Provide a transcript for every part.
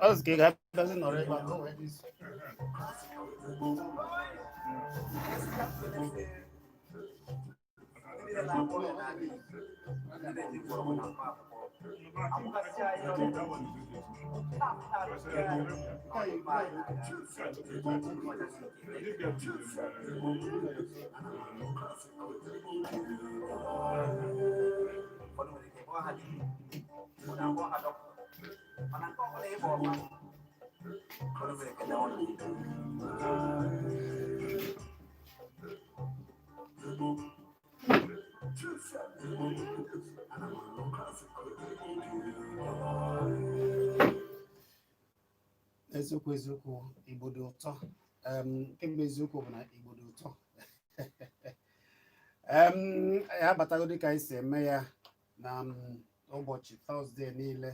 Ọ sị ka ị ga-abịazi nọrọ ebe a ka o wee dị isi. Eziokwu, eziokwu, Igbo dị ụtọ. Nke bụ eziokwu bụ na Igbo dị ụtọ. Ya abatago dịka anyị si eme ya na ụbọchị Thursday niile.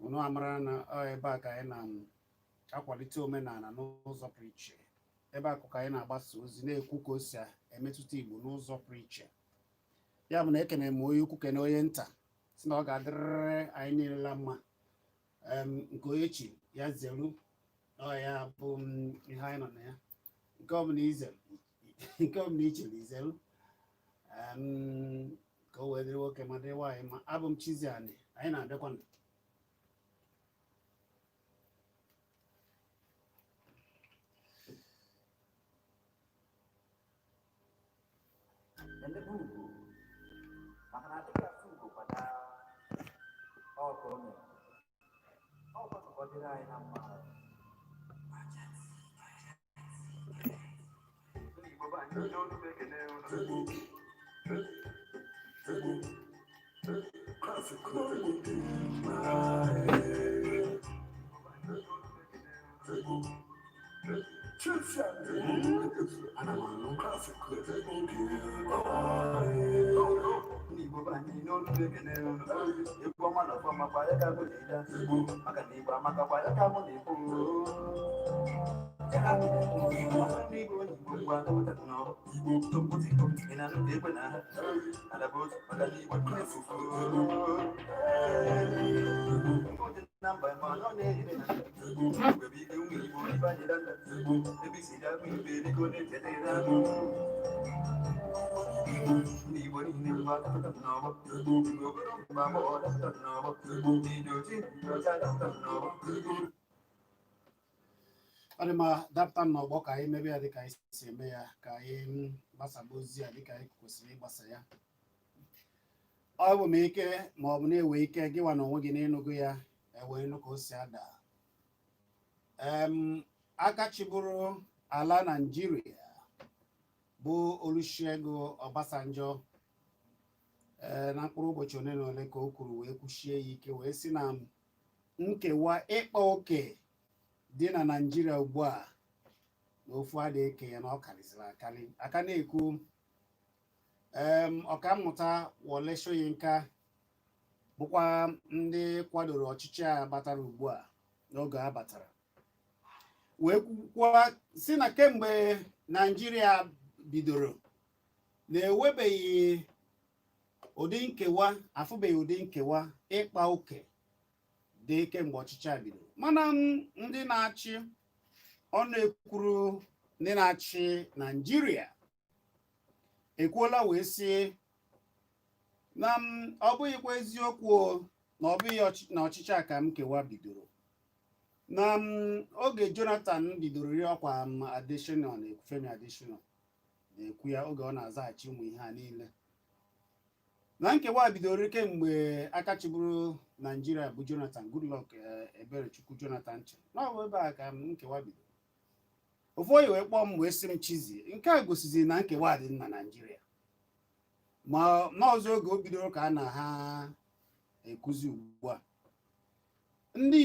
Unu amara na ọ ebe a ka anyị na-akwalite omenala n'ụzọ pụrụ iche, ebe a ka anyị na-agbasa ozi, na-ekwu ka o si emetụta Igbo n'ụzọ pụrụ iche. Ya bụ na ekene m onye ukwu, kene onye nta, si na ọ ga-adịrịrị anyị niile la mma. Nke onye chi ya zeru, ọ ya bụ ihe anyị nọ na ya. Nke ọbụla izeru, nke ọbụla ichere izeru, ka o wee dịrị nwoke ma dịrị nwaanyị ma. Abụ m Chizzy Ani, anyị na-abịakwa. Elebe ugo maka na adịghị afụ ugo kwada ọ ka o mere ọ ka ọ dịrị anyị na mma. Ndị Igbo be anyị, ndị olu m, ekene unu. Ndị Igbo be anyị, n'olu m, ekene unu. Egwu ọma na ọfọma kwa ya ka mụ na-ede, maka na Igbo amaka kwa ya ka mụ na-ekwu. Ya ka mụ na-ekwu. Ndị Igbo, onye Igbo, ngwa napụta n'ọgbọ Igbo topụta Igbo. Ị na-anụ ka ekwe na ha ala bụ otu, maka na Igbo dị efufu Igbo dị na mba, ma ọ na-ere na Igbo bụ ike ụmụ Igbo. Ibe anyị danda ebe isi ga agụ ibe biko na-echeta agụ. Ndị Igbo niile, ngwa dapụta n'ọgbọ Igbo, okoro mgbe agbọghọ dapụta n'ọgbọ ndị oji ndị ọcha dapụta n'ọgbọ. Ọ dị mma, dapụta n'ọgbọ ka anyị mebe ya dịka anyị si eme ya, ka anyị gbasaba ozi a dịka anyị kwesịrị ịgbasa ya. Ọ bụ m ike ma ọ bụ na-ewe ike gịwa na onwe gị n'ịnụgo ya, ewee nụ ka o si ada. Aka chịbụrụ ala Naịjirịa bụ Olusegun Obasanjo, ee, na mkpụrụ ụbọchị ole na ole ka o kwuru wee kwuchie ya ike, wee sị na nkewa, ịkpa oke dị na Naịjirịa ugbu a, na ofu adịghị eke ya, na ọ karịzịrị akarị. Aka na-ekwu, ọkammụta Wole Soyinka, bụkwa ndị kwadoro ọchịchị a batara ugbu a n'oge a batara, wee kwukwa si na kemgbe Naịjirịa bidoro na-ewebeghị ụdị nkewa, afụbeghị ụdị nkewa, ịkpa oke dị kemgbe ọchịchị a bidoro. Mana ndị na-achị, ọnụ ekwuru ndị na-achị Naịjirịa ekwuola wee sị na ọ bụghịkwa eziokwu o, na ọ bụghị na ọchịchị a ka nkewa bidoro. Na oge Jonathan bidoro ri ọkwa m, Adesina na-ekwu, Femi Adesina na-ekwu ya oge ọ na-azaghachi ụmụ ihe a niile, na nkewa bidoro kemgbe aka chịburu Naijiria bụ Jonathan, Goodluck Eberechukwu Jonathan chịrị, na ọ bụ ebe a ka nkewa bidoro. Ofu onye wee kpọọ m wee sị m, "Chizi, nke a gosizi na nkewa dị na Naijiria, ma n'ọzọ oge o bidoro ka a na ha ekuzi ugbu a." Ndị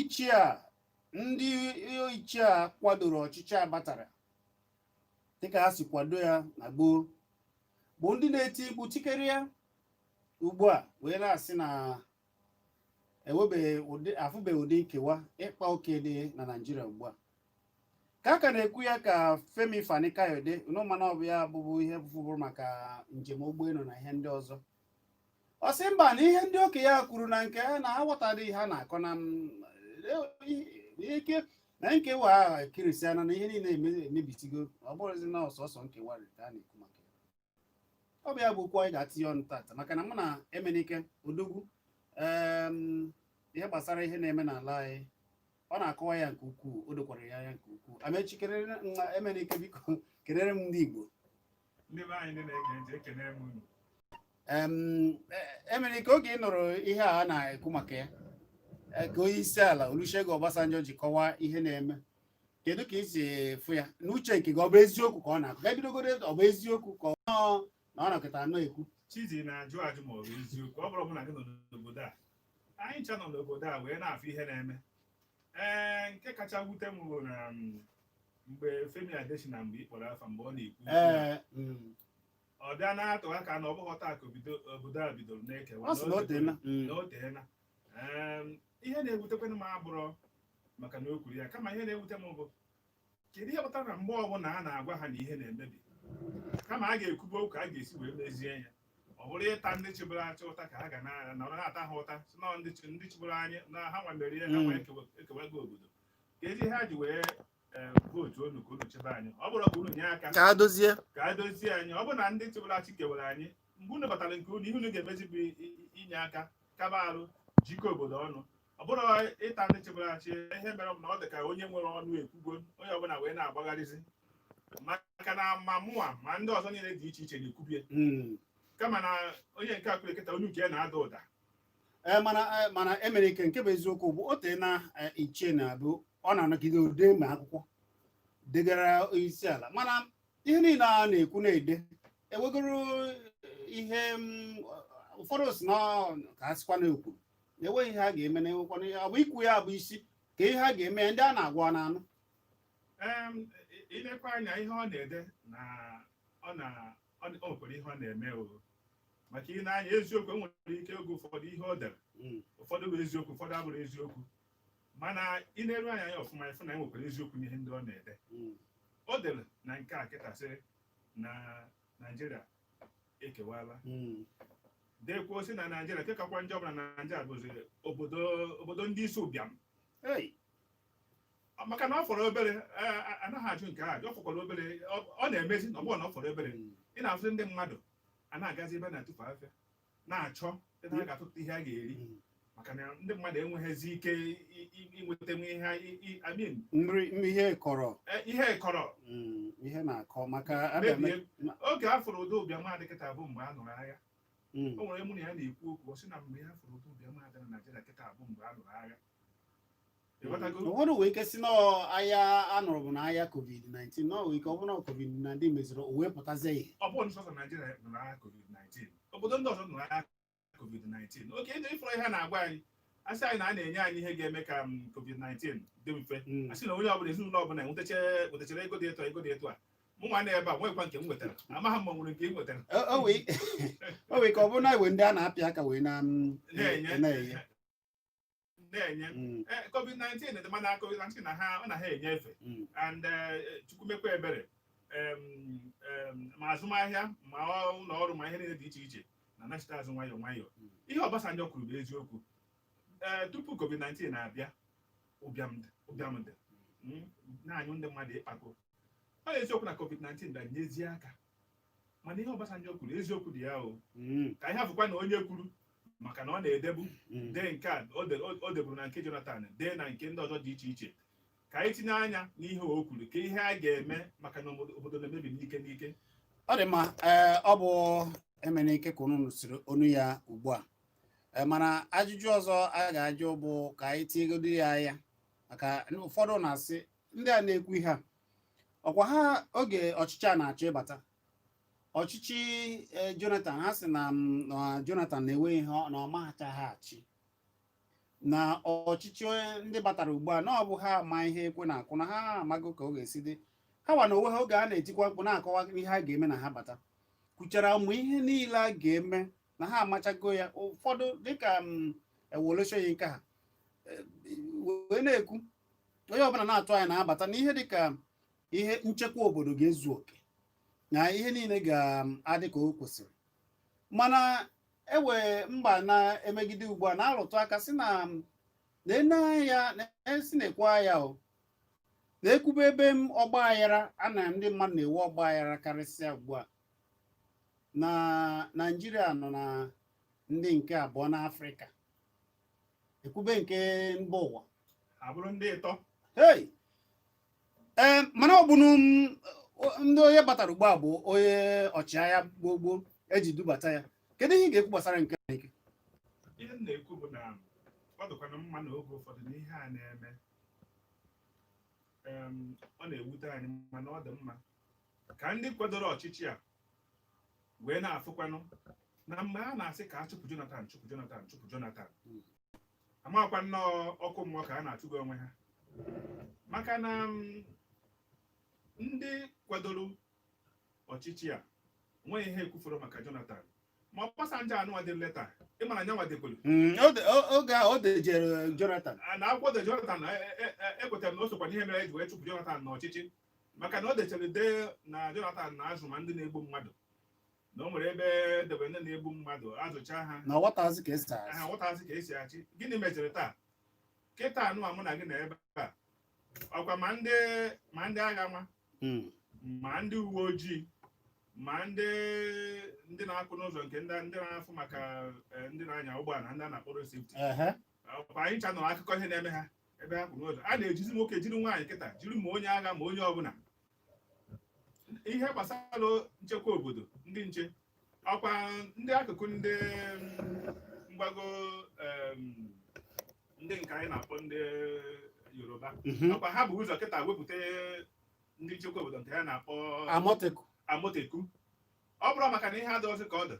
ichie a kwadoro ọchịchị a batara dịka ha si kwado ya na gboo bụ ndị na-eti mkpu tikere ya ugbu a, wee na-asị na enwebeghị ụdị, afụbeghị ụdị nkewa, ịkpa oke dị na Naịjirịa ugbu a. Ka a ka na-ekwu ya, ka Femi Fani Kayode mana ọ bụ ya bụbu ihe bụbụrụ maka njem ụgbọelu na ihe ndị ọzọ, ọ sị mba, na ihe ndị okenye ya kwuru na nke ha na ha ghọtara ihe a na-akọ na ike na nkewa ahụ ekirisiana na ihe niile emebisigo. Ọ bụrụzi na ọsọsọ nkewa ka a na-ekwu maka ya. Ọ bụ ya bụ okwu anyị ga-atinye ọnụ tata, maka na mụ na Emenike Odogwu, ihe gbasara ihe na-eme n'ala anyị, ọ na-akọwa ya nke ukwuu, o dokwara ya anya nke ukwuu. Amechi, kelere nwa Emenike, biko kelere m ndị Igbo. Ndị be anyị, ndị na-ege ntị, ekene m unu. Emenike, oge ị nụrụ ihe a na-ekwu maka ya, ka onye isi ala Olusegun Obasanjo ji kọwaa ihe na-eme, kedu ka ị si fụ ya n'uche nke gị? Ọ bụ eziokwu ka ọ na-akụ? Ka ebidogoro, ọ bụ eziokwu ka ọ na ọ nọkịta anọ ekwu? Chizi na-ajụ ajụ ma ọ bụ eziokwu. Ọ bụrụ mụ na gị nọ n'obodo a, anyị ncha nọ n'obodo a wee na-afụ ihe na-eme. Ee, nke kacha wute m bụ na mgbe Femi Adesina, mgbe ị kpọrọ afa, mgbe ọ na-ekwu okwu, ọ bịa na-atụ aka na ọ bụghị taa ka obodo a bidoro na-ekewa. Ọ sị na o teela. Na o teela. Ihe na-ewutekwanụ m abụrọ maka na o kwuru ya, kama ihe na-ewute m bụ kedu ihe kpatara na mgbe ọbụla a na-agwa ha na ihe na-emebi, kama a ga-ekwube okwu ka a ga-esi wee mezie ya, ọ bụrụ ịta ndị chịbụrụ achị ụta ka ha ga nọrọ na-ata ha ụta, si na ndị chịbụrụ anyị na ha nwa mere ihe ha nwa ekewago obodo, ka ezi ha ji wee vootu unu ka unu chebe anyị. Ọ bụrụ ka unu nye aka ka a dozie, ka a dozie anyị. Ọ bụrụ na ndị chịbụrụ achị kewara anyị, mgbe unu batara nke unu, ihe unu ga-emezi bụ inye aka kaba arụ jikọ obodo ọnụ, ọ bụrụ ịta ndị chịbụrụ achị. Ihe mere bụ na ọ dị ka onye nwere ọnụ ekwugo, onye ọbụla wee na-agbagharịzi, maka na ma mụnwa ma ndị ọzọ niile dị iche iche na-ekwubie, kama na onye nke akwụ eketa onye nke ya na-ada ụda. Ee, mana Emenike, nke bụ eziokwu bụ o tee na ichie na-abụ ọ na-anọgide ude ma akwụkwọ degara isi ala, mana ihe niile a na-ekwu na-ede ewegoro ihe ụfọdụ si na ka a sịkwa na ekwuru na enweghị ihe a ga-eme, na enwekwana ihe ọ bụ ikwu ya bụ isi ka ihe a ga-eme, ndị a na-agwa na-anụ. Ilekwa anya ihe ọ na-ede na ọ na ọ o nwekwara ihe ọ na-eme o, maka ị na-anya eziokwu, e nwere ike oge ụfọdụ ihe o dere ụfọdụ bụ eziokwu, ụfọdụ abụrụ eziokwu, mana ị na-eru anya ya ọfụma, ịfụ na e nwekwara eziokwu n'ihe ndị ọ na-ede. O dere na nke a kịta sị na Naijiria ekewala, dekwuo sị na Naijiria nke kakwa njọ ọbụla na Naijiria bụzi obodo ndị isi ụbịam. Hey. Maka na ọ fọrọ obere, anaghị ajụ nke a, ọ fọkwara obere, ọ na-emezi na ọ bụrụ na ọ fọrọ obere, ị na-afụzi ndị mmadụ a na-agazi ebe a na-atụfu afịa na-achọ ebe a ga-atụtụ ihe a ga-eri, maka na ndị mmadụ enweghịzi ike inweta nwe ihe I mean, Nri, ihe kọrọ. Ihe kọrọ. Ihe na-akọ maka abịa mebie. Oge a fụrụ ụdị ụbịam adị kịta bụ mgbe a nụrụ agha. O nwere mụ na ya na-ekwu okwu, ọ sị na mgbe ya fụrụ ụdị ụbịam adị na Naịjirịa kịta bụ mgbe a nụrụ agha. Ịghọtago? Ụfọdụ nwere ike si na agha a nụrụ bụ na agha COVID-19, na ọ nwere ike ọ bụrụ na COVID-19 meziri o wee pụtazie ihe. Ọ bụrụ sọsọ Naịjirịa nụrụ agha COVID-19, obodo ndị ọzọ nụrụ agha COVID-19. Oke ndị ịfụrụ ihe a na-agwa anyị, asị anyị na a na-enye anyị ihe ga-eme ka COVID-19 dị mfe, asị na onye ọbụla, ezinụlọ ọbụla nwetachara ego dị etu a, ego dị etu a. Mụ nwa na ebe a nwekwa nke m nwetara, amaghị m ma ọ nwere nke ị nwetara. O wee ka ọ bụrụ na ewe ndị a na-apị aka wee na na-enye. Na-enye. Na-enye. COVID-19 dị, mana COVID-19 na ha ọ na ha enye efe and Chukwu mekwa ebere, ma azụmahịa ma ụlọ ọrụ ma ihe niile dị iche iche na-anachite azụ nwayọọ nwayọọ. Ihe Obasanjo kwuru bụ eziokwu. Ee, tupu COVID-19 na-abịa, ụbịam dị, ụbịam dị, na-anyụ ndị mmadụ ịkpakọ. Ọ eziokwu na COVID-19 bịara nyezie aka, mana ihe Obasanjo kwuru, eziokwu dị ya o. Ka ihe afụkwa na onye kwuru maka na ọ na-edebu dee nke a o deburu na nke Jonathan, dee na nke ndị ọzọ dị iche iche, ka anyị tinye anya n'ihe o kwuru, ka ihe a ga-eme, maka na obodo na-emebi n'ike n'ike. Ọ dị mma. Ee, ọ bụ Emenike ka unu siri onu ya ugbu a. Ee, mana ajụjụ ọzọ a ga-ajụ bụ ka anyị tinyegodo ya anya, maka ụfọdụ na-asị ndị a na-ekwu ihe a, ọkwa ha oge ọchịchị a na-achọ ịbata ọchịchị Jonathan, ha sị na Jonathan na-enwe ihe na ọ machaghị achị. Na ọchịchị ndị batara ugbu a, na ọ bụ ha ma ihe ekwe na-akụ, na ha amago ka ọ ga-esi dị. Ha wa na onwe ha, oge a na-etikwa mkpu na-akọwa ihe ha ga-eme na ha bata, kwuchara ụmụ ihe niile a ga-eme, na ha amachago ya. Ụfọdụ dịka Wole Soyinka ha wee na-ekwu, onye ọbụla na-atụ anya na-abata na ihe dịka ihe nchekwa obodo ga-ezu oke, na ihe niile ga-adị ka o kwesịrị. Mana ewe mba na-emegide ugbu a na-arụtụ aka si na na ya na-esi na-ekwe ya o na-ekwube ebe m ọgba aghara a na ndị mmadụ na-ewe ọgba aghara karịsịa ugbu a na Naịjirịa nọ na ndị nke abụọ n'Afrịka, ekwube nke mba ụwa abụrụ ndị ịtọ. Hey, ee, mana ọ bụ ndị onye batara ugbu a bụ onye ọchịagha gboo gboo eji dubata ya. Kedu ihe ị ga-ekwu gbasara nke a ike? Ihe m na-ekwu bụ na ọ dịkwana mma na oge ụfọdụ na ihe a na-eme, ọ na-ewute anyị, mana ọ dị mma ka ndị kwadoro ọchịchị a wee na-afụkwanụ na mgbe a na-asị ka a chụpụ Jonathan, chụpụ Jonathan, chụpụ Jonathan, amakwa nnọọ ọkụ mmụọ ka a na-achụgo onwe ha, maka na ndị kwadoro ọchịchị a nweghị ihe ekwufuru maka Jonathan. Ma Obasanjo anụnwa dị leta, ịmara nyanwa dekwuru. Oge a o dejere Jonathan. A na akwụkwọ de Jonathan, ekwetara m na o sokwa n'ihe mere eji wee chụpụ Jonathan n'ọchịchị, maka na o dechere dee na Jonathan na-azụ ma ndị na-egbu mmadụ, na o nwere ebe edebe ndị na-egbu mmadụ, azụcha ha. Na ọghọtazi ka esi ha azụ. Ghọtazi ka esi achị. Gịnị meziri taa kịta anụwa mụ na gị na ebe a? Ọkwa ma ndị agha ma ma ndị uwe ojii, ma ndị na-akwụ n'ụzọ, nke ndị na-afụ maka ndị na-anya ụgbọala, ndị a na-akpọrọ safety. Ọkwa anyị ncha nụrụ akụkọ ihe na-eme ha ebe ha kwụ n'ụzọ. A na-ejizi nwoke jiri nwaanyị kịta, jiri ma onye agha ma onye ọbụla. Ihe gbasara nchekwa obodo, ndị nche, ọkwa ndị akụkụ ndị mgbago, ndị nke anyị na-akpọ ndị Yoruba, ọkwa ha bụ ụzọ kịta wepụta ndị nchekwa obodo nke ha na-akpọ Amotekun. Amotekun. Ọ bụrụ maka na ihe adịghịzị ka ọ dị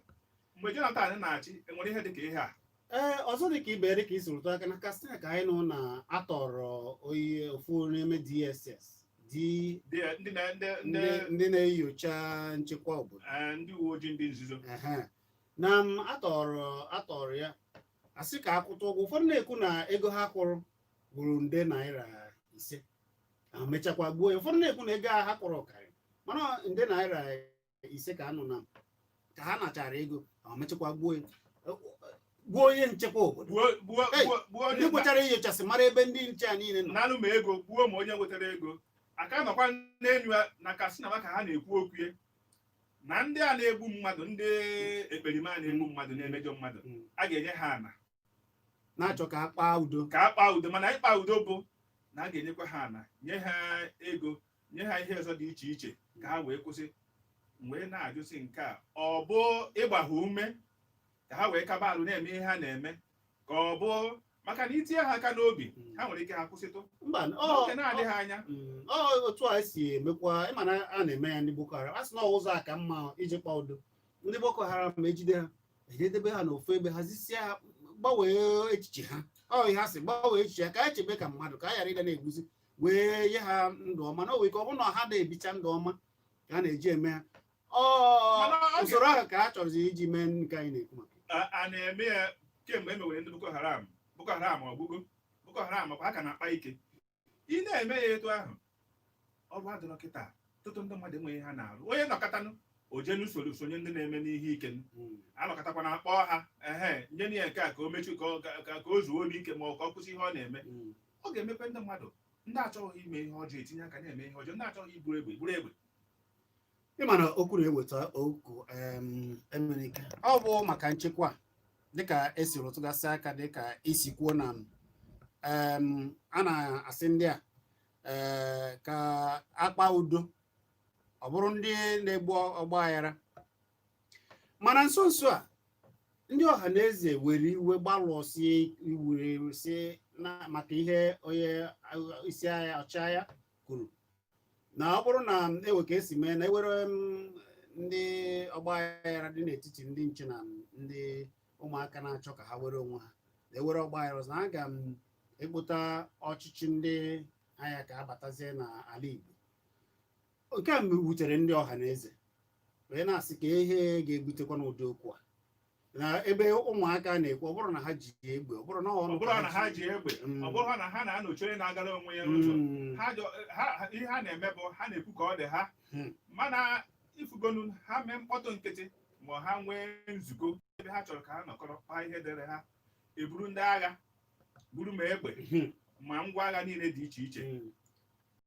mgbe Jonathan na-achị, enwere ihe dị ka ihe a? Ee, ọzọ dị ka ibe, dị ka isi rụtụ aka na Katsina, ka anyị nụ na atọrọ onye ofu n'ime DSS dị ndị na ndị ndị ndị ndị na-enyocha nchekwa obodo. Ndị uwe ojii ndị nzuzo. Ehe. Na m atọrọ ya, asị ka akwụta ụgwọ. Ụfọdụ na-ekwu na ego ha kwụrụ gburu nde naira 5, ha mechakwa gbuo ya. Ụfọdụ na-ekwu na ego a ha kwụrụ karịrị, mana nde naira 5 ka anụ na ka ha nachara ego, ha mechakwa gbuo ya, gbuo onye nchekwa obodo. Gbuo, gbuo. Hey, gbuo, gbuo onye ndị kwechara inyochasị mara ebe ndị nche a niile nọ. Nanụ ma ego gbuo ma onye nwetara ego aka nọkwa n'elu ya na Katsina, maka ha na-ekwu okwu ya na ndị a na-egbu mmadụ, ndị ekperima a na-egbu mmadụ, na-emejọ mmadụ, a ga-enye ha ana. Na-achọ ka a kpaa udo. Ka a kpaa udo, mana ịkpa udo bụ na a ga-enyekwa ha ana, nye ha ego, nye ha ihe ọzọ dị iche iche ka ha wee kwụsị. Wee na-ajụsị, nke a ọ bụ ịgba ha ume ka ha wee kaba arụ na-eme ihe ha na-eme, ka ọ bụ maka na itinye ha aka n'obi, ha nwere ike ha kwụsịtụ Mba, n'oge na-adịghị anya? Ọ otu a esi emekwa, ịma na a na-eme ya ndị Boko Haram. A sị na ọ ụzọ a ka mma iji kpa udo. Ndị Boko Haram ejide ha, ejedebe ha n'ofu ebe, hazisie ha, gbanwee echiche ha. Ọ ihe ha sị, gbanwee echiche ha ka a chebe ka mmadụ, ka a ghara ịga na-egbuzi, wee nye ha ndụ ọma. Na o nwere ike ọ bụrụ na ha na-ebicha ndụ ọma ka a na-eji eme ha. Ọ Mana ọ usoro ahụ ka a chọrọzi iji mee nke anyị na-ekwu maka ya. A na-eme ya kemgbe e mewere ndị Boko Haram. Boko Haram ọgụgụ Boko Haram ọkwa ha ka na-akpa ike. Ị na-eme ya etu ahụ, ọrụ adịrọ kịta. Ọtụtụ ndị mmadụ enweghị ha na-arụ. Onye nọkọtanụ o jee n'usoro sonye ndị na-eme n'ihe ike, anọkọtakwa na akpọ ha, ehe, nye ya nke a ka o mechi, ka o zuo ike, ma ọ ka ọ kwụsị ihe ọ na-eme. Ọ ga-emekwe ndị mmadụ, ndị achọghị ime ihe ọjọọ etinye aka na-eme ihe ọjọọ, ndị achọghị iburu egbe buru egbe. Ịma na okwu na-eweta okwu Emenike, ọ bụ maka nchekwa, dịka esi rụtụgasị aka, dịka isi kwuo na a na-asị ndị a ka akpa udo, ọ bụrụ ndị na-egbu ọgba aghara. Mana nso nso a, ndị ọha na eze were iwe gbalụọsie iwere si na maka ihe onye isi agha, ọchịagha kwuru na ọ bụrụ na ewe ka esi mee na ewere ndị ọgba aghara dị n'etiti ndị nche na ndị ụmụaka na-achọ ka ha were onwe ha. Na-ewere ọgba aghara ọzọ, na aga m ekpota ọchịchị ndị agha ka abatazie n'ala Igbo. Nke a wutere ndị ọha na eze, wee na-asị ka ihe ga-ebutekwa n'ụdị okwu a, na ebe ụmụaka na-ekwu, ọ bụrụ na ha ji egbe, ọ bụrụ na ọ ọnụ bụrụ na ha ji egbe, ọ bụrụ na ha na-anọchi onye na-agara onwe ya n'ụzọ, ihe ha na-eme bụ ha na-ekwu ka ọ dị ha. Mana ifugonu ha mee mkpọtụ nkịtị, ma ha nwee nzukọ ebe ha chọrọ ka ha nọkọrọ kpaa ihe dịrị ha, eburu ndị agha, buru ma egbe, ma ngwa agha niile dị iche iche,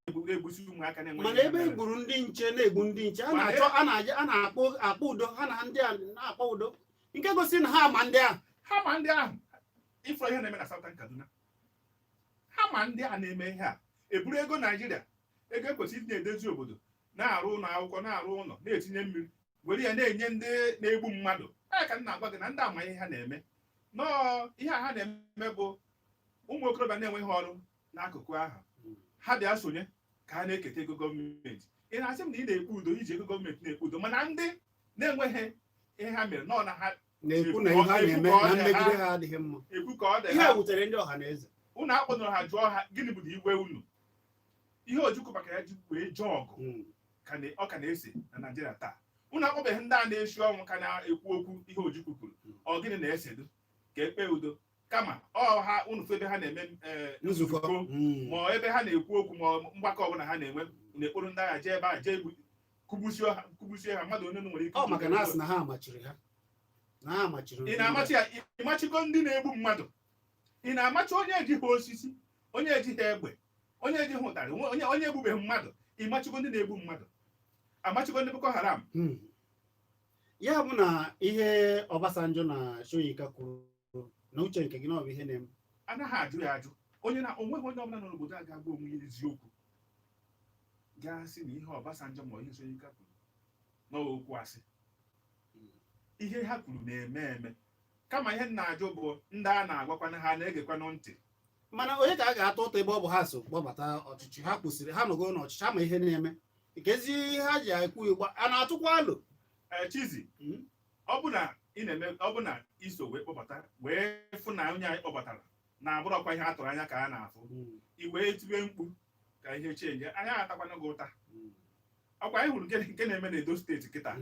egbusi ụmụaka na-enweghị Mana ihe ebe mere. e gburu ndị nche, na-egbu ndị nche, a Mana na-achọ, a na-aja, a na-akpọ akpọ udo, ha na ndị a na-akpọ udo, nke gosiri na ha ma ndị a. Ha ma ndị ahụ. Ifuru ihe na-eme na Southern Kaduna, ha ma ndị a na-eme ihe a. Eburu ego Naijiria, ego ekwesịrị ịdị na-edozi obodo, na-arụ ụlọ akwụkwọ, na-arụ ụlọ, na-etinye mmiri, were ya na-enye ndị na-egbu mmadụ. Ya ka m na-agwa gị na ndị ama ihe ha na-eme. Nọọ ihe a ha na-eme bụ ụmụ okorobịa na-enweghị ọrụ n'akụkụ ahụ, ha bịa sonye ka ha na-eketa ego gọọmenti. Ị na-asị m na ị na-ekpe udo, iji ego gọọmenti na-ekpe udo, mana ndị na-enweghị ihe ha mere nọọ na ha na-ekwu na ihe ha na-eme Ekwu ka ọ na dị mmegide ha. ha adịghị mma. Ekwu ka ọ dị Ihe ha. a wutere ndị ọha na eze. Unu akpọnụrụ ha, jụọ ha gịnị bụ na iwe unu, ihe Ojukwu maka ya ji wee jee ọgụ ọ ka na-ese na Naịjirịa taa. Unu akpọbeghị ndị a na-eshi ọnwụ ka na-ekwu okwu ihe Ojukwu kwuru. Ọ gịnị na-esedo ka ekpe udo, kama ọ ha unu fụ ebe ha na-eme nzukọ, ma ọ ebe ha na-ekwu okwu, ma ọ mgbakọ ọbụla ha na-enwe, na-ekporo ndị agha jee ebe a, jee kụgbusie ha mmadụ onye unu nwere ike. Ọ maka na asị na ha machiri ha, na ha machiri. Ị na-amachi ya? Ị machigo ndị na-egbu mmadụ? Ị na-amachi onye ejighị osisi, onye ejighị egbe, onye ejighị ụtarị, onye egbubeghị mmadụ? Ị machigo ndị na-egbu mmadụ? Amachigo ndị Boko Haram? Ya bụ na ihe Obasanjo na Soyinka kwuru na uche nke gị, na ọ bụ ihe na-eme. Anaghị ajụ ya ajụ. Onye na onweghị onye ọbụla nọ n'obodo a ga-agwa onwe ya eziokwu, gaa sị na ihe Obasanjo ma ihe Soyinka kwuru n'okwu asị. Ihe ha kwuru na-eme eme. Kama ihe m na-ajụ bụ ndị a na-agwakwana, ha na-egekwanụ ntị? Mana onye ka a ga-atụ ụta, ebe ọ bụ ha so kpọbata ọchịchị? Ha kwụsịrị, ha nọgo n'ọchịchị, ha ma ihe na-eme. Nke ezi ihe ha ji ekwu igba a na-atụkwa alo. Ee, Chizi, ọ bụ na ị na-eme, ọ bụ na iso wee kpọbata, wee fụ na onye anyị kpọbatara na-abụrọkwa ihe a tụrụ anya ka a na-afụ, i wee tiwe mkpu ka ihe change, anyị atakwana gị ụta. Ọkwa anyị hụrụ nke na-eme n'Edo Steeti kịta.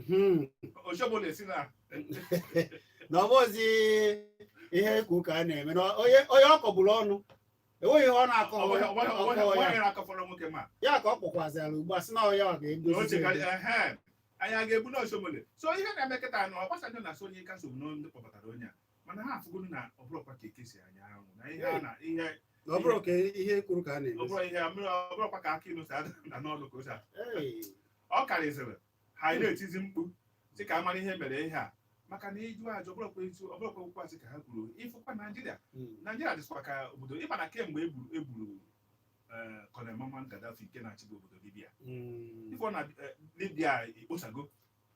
Oshiomhole si na Na ọ bụzi ihe ekwu ka a na-eme, na onye ọ kọgburu ọnụ enweghị ihe ọ na-akọ. Onwe ọkọ ya. Onye na-akọfọrọ nwoke ma Ya ka ọ kpọkwazịara ugbu a, sị na ọya ọ na o ga-egosi. chekarị ehe anyị a ga-ebu na Oshiomhole. So ihe na-eme kịta na Obasanjo na Soyinka so na ndị kpọbatara onye a, mana ha afụgoro na ọ bụrụkwa ka eke si anya anwụ na ihe a na ihe Na ọ bụrụ ka ihe kwuru ka a ọ na-eme. bụrụ ihe mmiri, ọ bụrụkwa ka aka ilu si ada na n'ọnụ ka o si ada. Hey. Ọ karịzịrị ha na-etizi mkpu sị ka a mara ihe mere ihe a, maka na ịjụ ajụ, ọbụrụkwa ezi, ọbụrụkwa okwu asị ka ha kwuru. Ịfụkwa Naijiria, Naijiria dịsịkwa ka obodo ịma na kemgbe egburu Colonel Muammar Gaddafi nke na-achịbụ obodo Libya, ifo na Libya ekposago.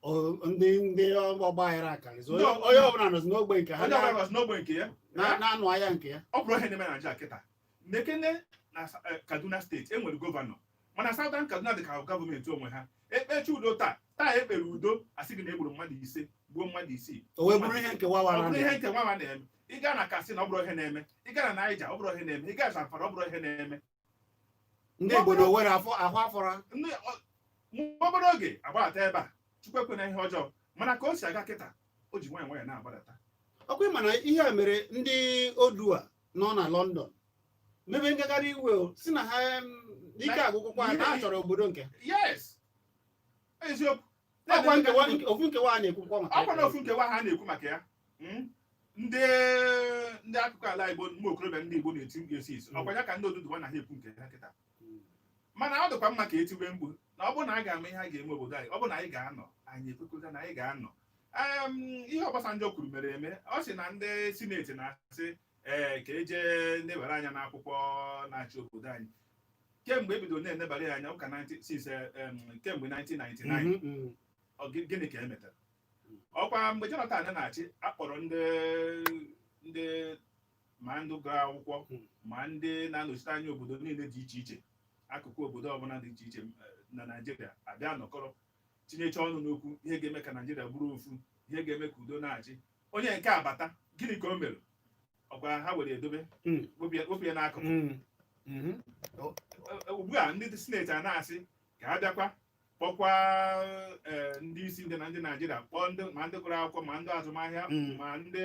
Ndị ọgba aghara karịzị. Ndị Onye ọbụla nọzi n'ogbe nke ha. Onye ọbụla nọzi n'ogbe nke ya. Na-anụ agha nke ya. Ọ bụrụ ihe na-eme na Naijiria kịta, nekene na Kaduna Steeti enwere gọvanọ, mana Southern Kaduna dị ka gọọmenti onwe ha. Ekpechi udo taa, taa ekpere udo, asị gị na egburu mmadụ 5, gbuo mmadụ 6. O wee bụrụ ihe nkewa Ọ wara. bụrụ ihe nke nwa na-eme. Ị gaa na Katsina, ọ bụrụ ihe na-eme. Ị gaa na Niger, ọ bụrụ ihe na-eme. Ị gaa Zamfara, ọ bụrụ ihe na-eme. Ndị Igbo na Owerri afọ ahụ afọrọ. Ndị nwa obere oge agbadata ebe a. Chukwu ekwena ihe ọjọọ, mana ka o si aga kịta, o ji nwayọọ nwayọọ na-agbadata. Ọkwa ịma na ihe a mere ndị Odua nọ na London mebe ngagharị iwe o, si na ha ike agwụkwụkwa na ha chọrọ obodo nke ha. Yes, eziokwu. Ọkwa nkewa, ofu nkewa a na-ekwukwa maka Ọkwa na ofu nkewa ha na-ekwu maka ya. Ndị akụkụ ala Igbo, ụmụ okorobịa ndị Igbo na-eti mkpu esi isi. Ọkwa ya ka ndị Oduduwa na ha ekwu nke ha kịta. Mana ọ dịkwa mma ka etiwe mkpu na ọ bụrụ na a ga-ama ihe a ga-eme obodo anyị, ọ bụrụ na anyị ga-anọ, anyị ekwekọta na anyị ga-anọ. Ihe Obasanjo kwuru mere eme. Ọ sị na ndị sineti na-asị ee ka eje nebara anya n'akwụkwọ na-achị obodo anyị kemgbe ebidoro na-enebara ya anya ụka 90 since kemgbe 1999. Ọ gịnị ka e metara? Ọkwa mgbe Jonathan na-achị, akpọrọ ndị ma ndị gụrụ akwụkwọ, ma ndị na-anọchite anya obodo niile dị iche iche, akụkụ obodo ọbụla dị iche iche na Naịjirịa, abịa nọkọrọ tinyecha ọnụ n'okwu ihe ga-eme ka Naịjirịa bụrụ ofu, ihe ga-eme ka udo na-achị. Onye nke abata, gịnị ka o mere? Ọkwa ha were edobe wepụ ya n'akụkụ. Ugbu a ndị senate a na-asị ka ha bịakwa kpọkwa ndị isi ndị na ndị Naijiria, kpọọ ndị, ma ndị gụrụ akwụkwọ, ma ndị azụmahịa, ma ndị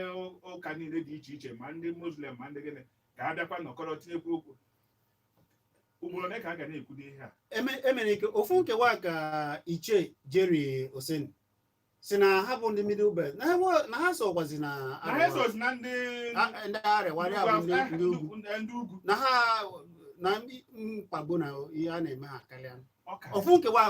ụka niile dị iche iche, ma ndị Muslim, ma ndị gịnị, ka ha bịakwa nọkọrọ tinyekwu okwu. Ugboro ole ka a ga na-ekwu n'ihe a? Emere ike ofu nkewa ka Ichie Jerry Oseni si na ha bụ ndị Middle Belt, na ha sokwazi na na ha Arewa. esozi na ndị Ndị Arewa ya bụ ndị ugwu. Ndị ugwu. Na ha na ndị mkpagbu na ihe a na-eme ha karịa. Ọ karịrị.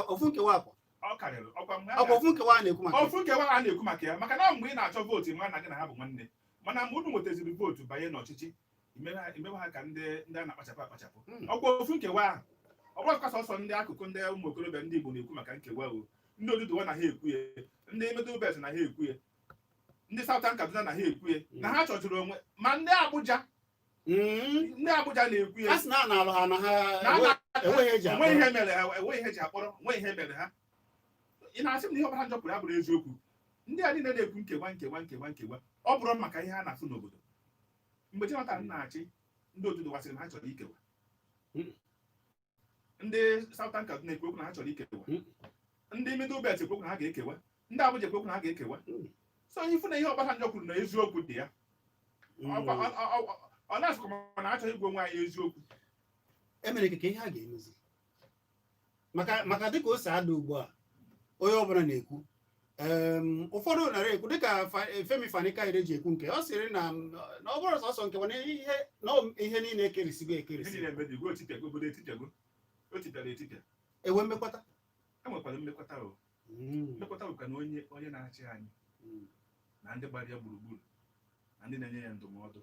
Ofu nkewa kwa. Ọ karịrị ọkwa mgbe a Ọkwa ofu nkewa a na-ekwu maka ya. Ofu nkewa a na-ekwu maka ya, maka na mgbe ị na-achọ vootu, ma na gị na ha bụ nwanne, mana mgbe unu nwetaziri vootu banye n'ọchịchị, imewe ha ka ndị a na-akpachapụ akpachapụ. Ọkwa ofu nkewa ahụ, ọ bụrụkwa sọsọ ndị akụkụ ndị ụmụ okorobịa ndị Igbo na-ekwu maka nkewa o. Ndị Oduduwa na ha ekwu ya, ndị Middle Belt na ha ekwu ya, ndị Southern Kaduna na ha ekwu ya, na ha chọtụrụ onwe, ma ndị Abuja. Ndị Abuja na-ekwu ya. A sị na a na-alụ ha na ha Na a enweghị eji enweghị akpọrọ. Ihe mere ha, enweghị ihe eji akpọrọ, enweghị ihe mere ha. Ị na-asị m na ihe Obasanjọ kwuru abụrụ eziokwu? Ndị a niile na-ekwu nkewa, nkewa, nkewa, nkewa, ọ bụrụ maka ihe a na-afụ n'obodo. Mgbe Jonathan na-achị, ndị Oduduwa sịrị na ha chọrọ ikewa. Ndị Southern Kaduna ekwu okwu na ha chọrọ ikewa. Ndị Middle Belt ekwu okwu na ha ga-ekewa. Ndị Abuja ekwu okwu na ha ga-ekewa. So ifu na ihe Obasanjọ kwuru na eziokwu dị ya. Ọ na-asịkwa mana achọghị igwe onwe anyị eziokwu. Emere ka ihe a ga-emezi maka dịka o si ada ugbu a, onye ọbụla na-ekwu. Ụfọdụ nara ekwu dịka Femi Fani Kayode ji ekwu nke ọ sịrị na ọ bụrụ sọsọ nkewa na ihe na ihe niile ekerisigo Ihe ekerisi. Niile emebigo, otipịago obodo, etipịago, o tipịara etipịa. Ewe mmekwata. E nwekwara mmekwata o. Mmekwata bụkwa na onye na-achị anyị na ndị gbara ya gburugburu na ndị na-enye ya ndụmọdụ,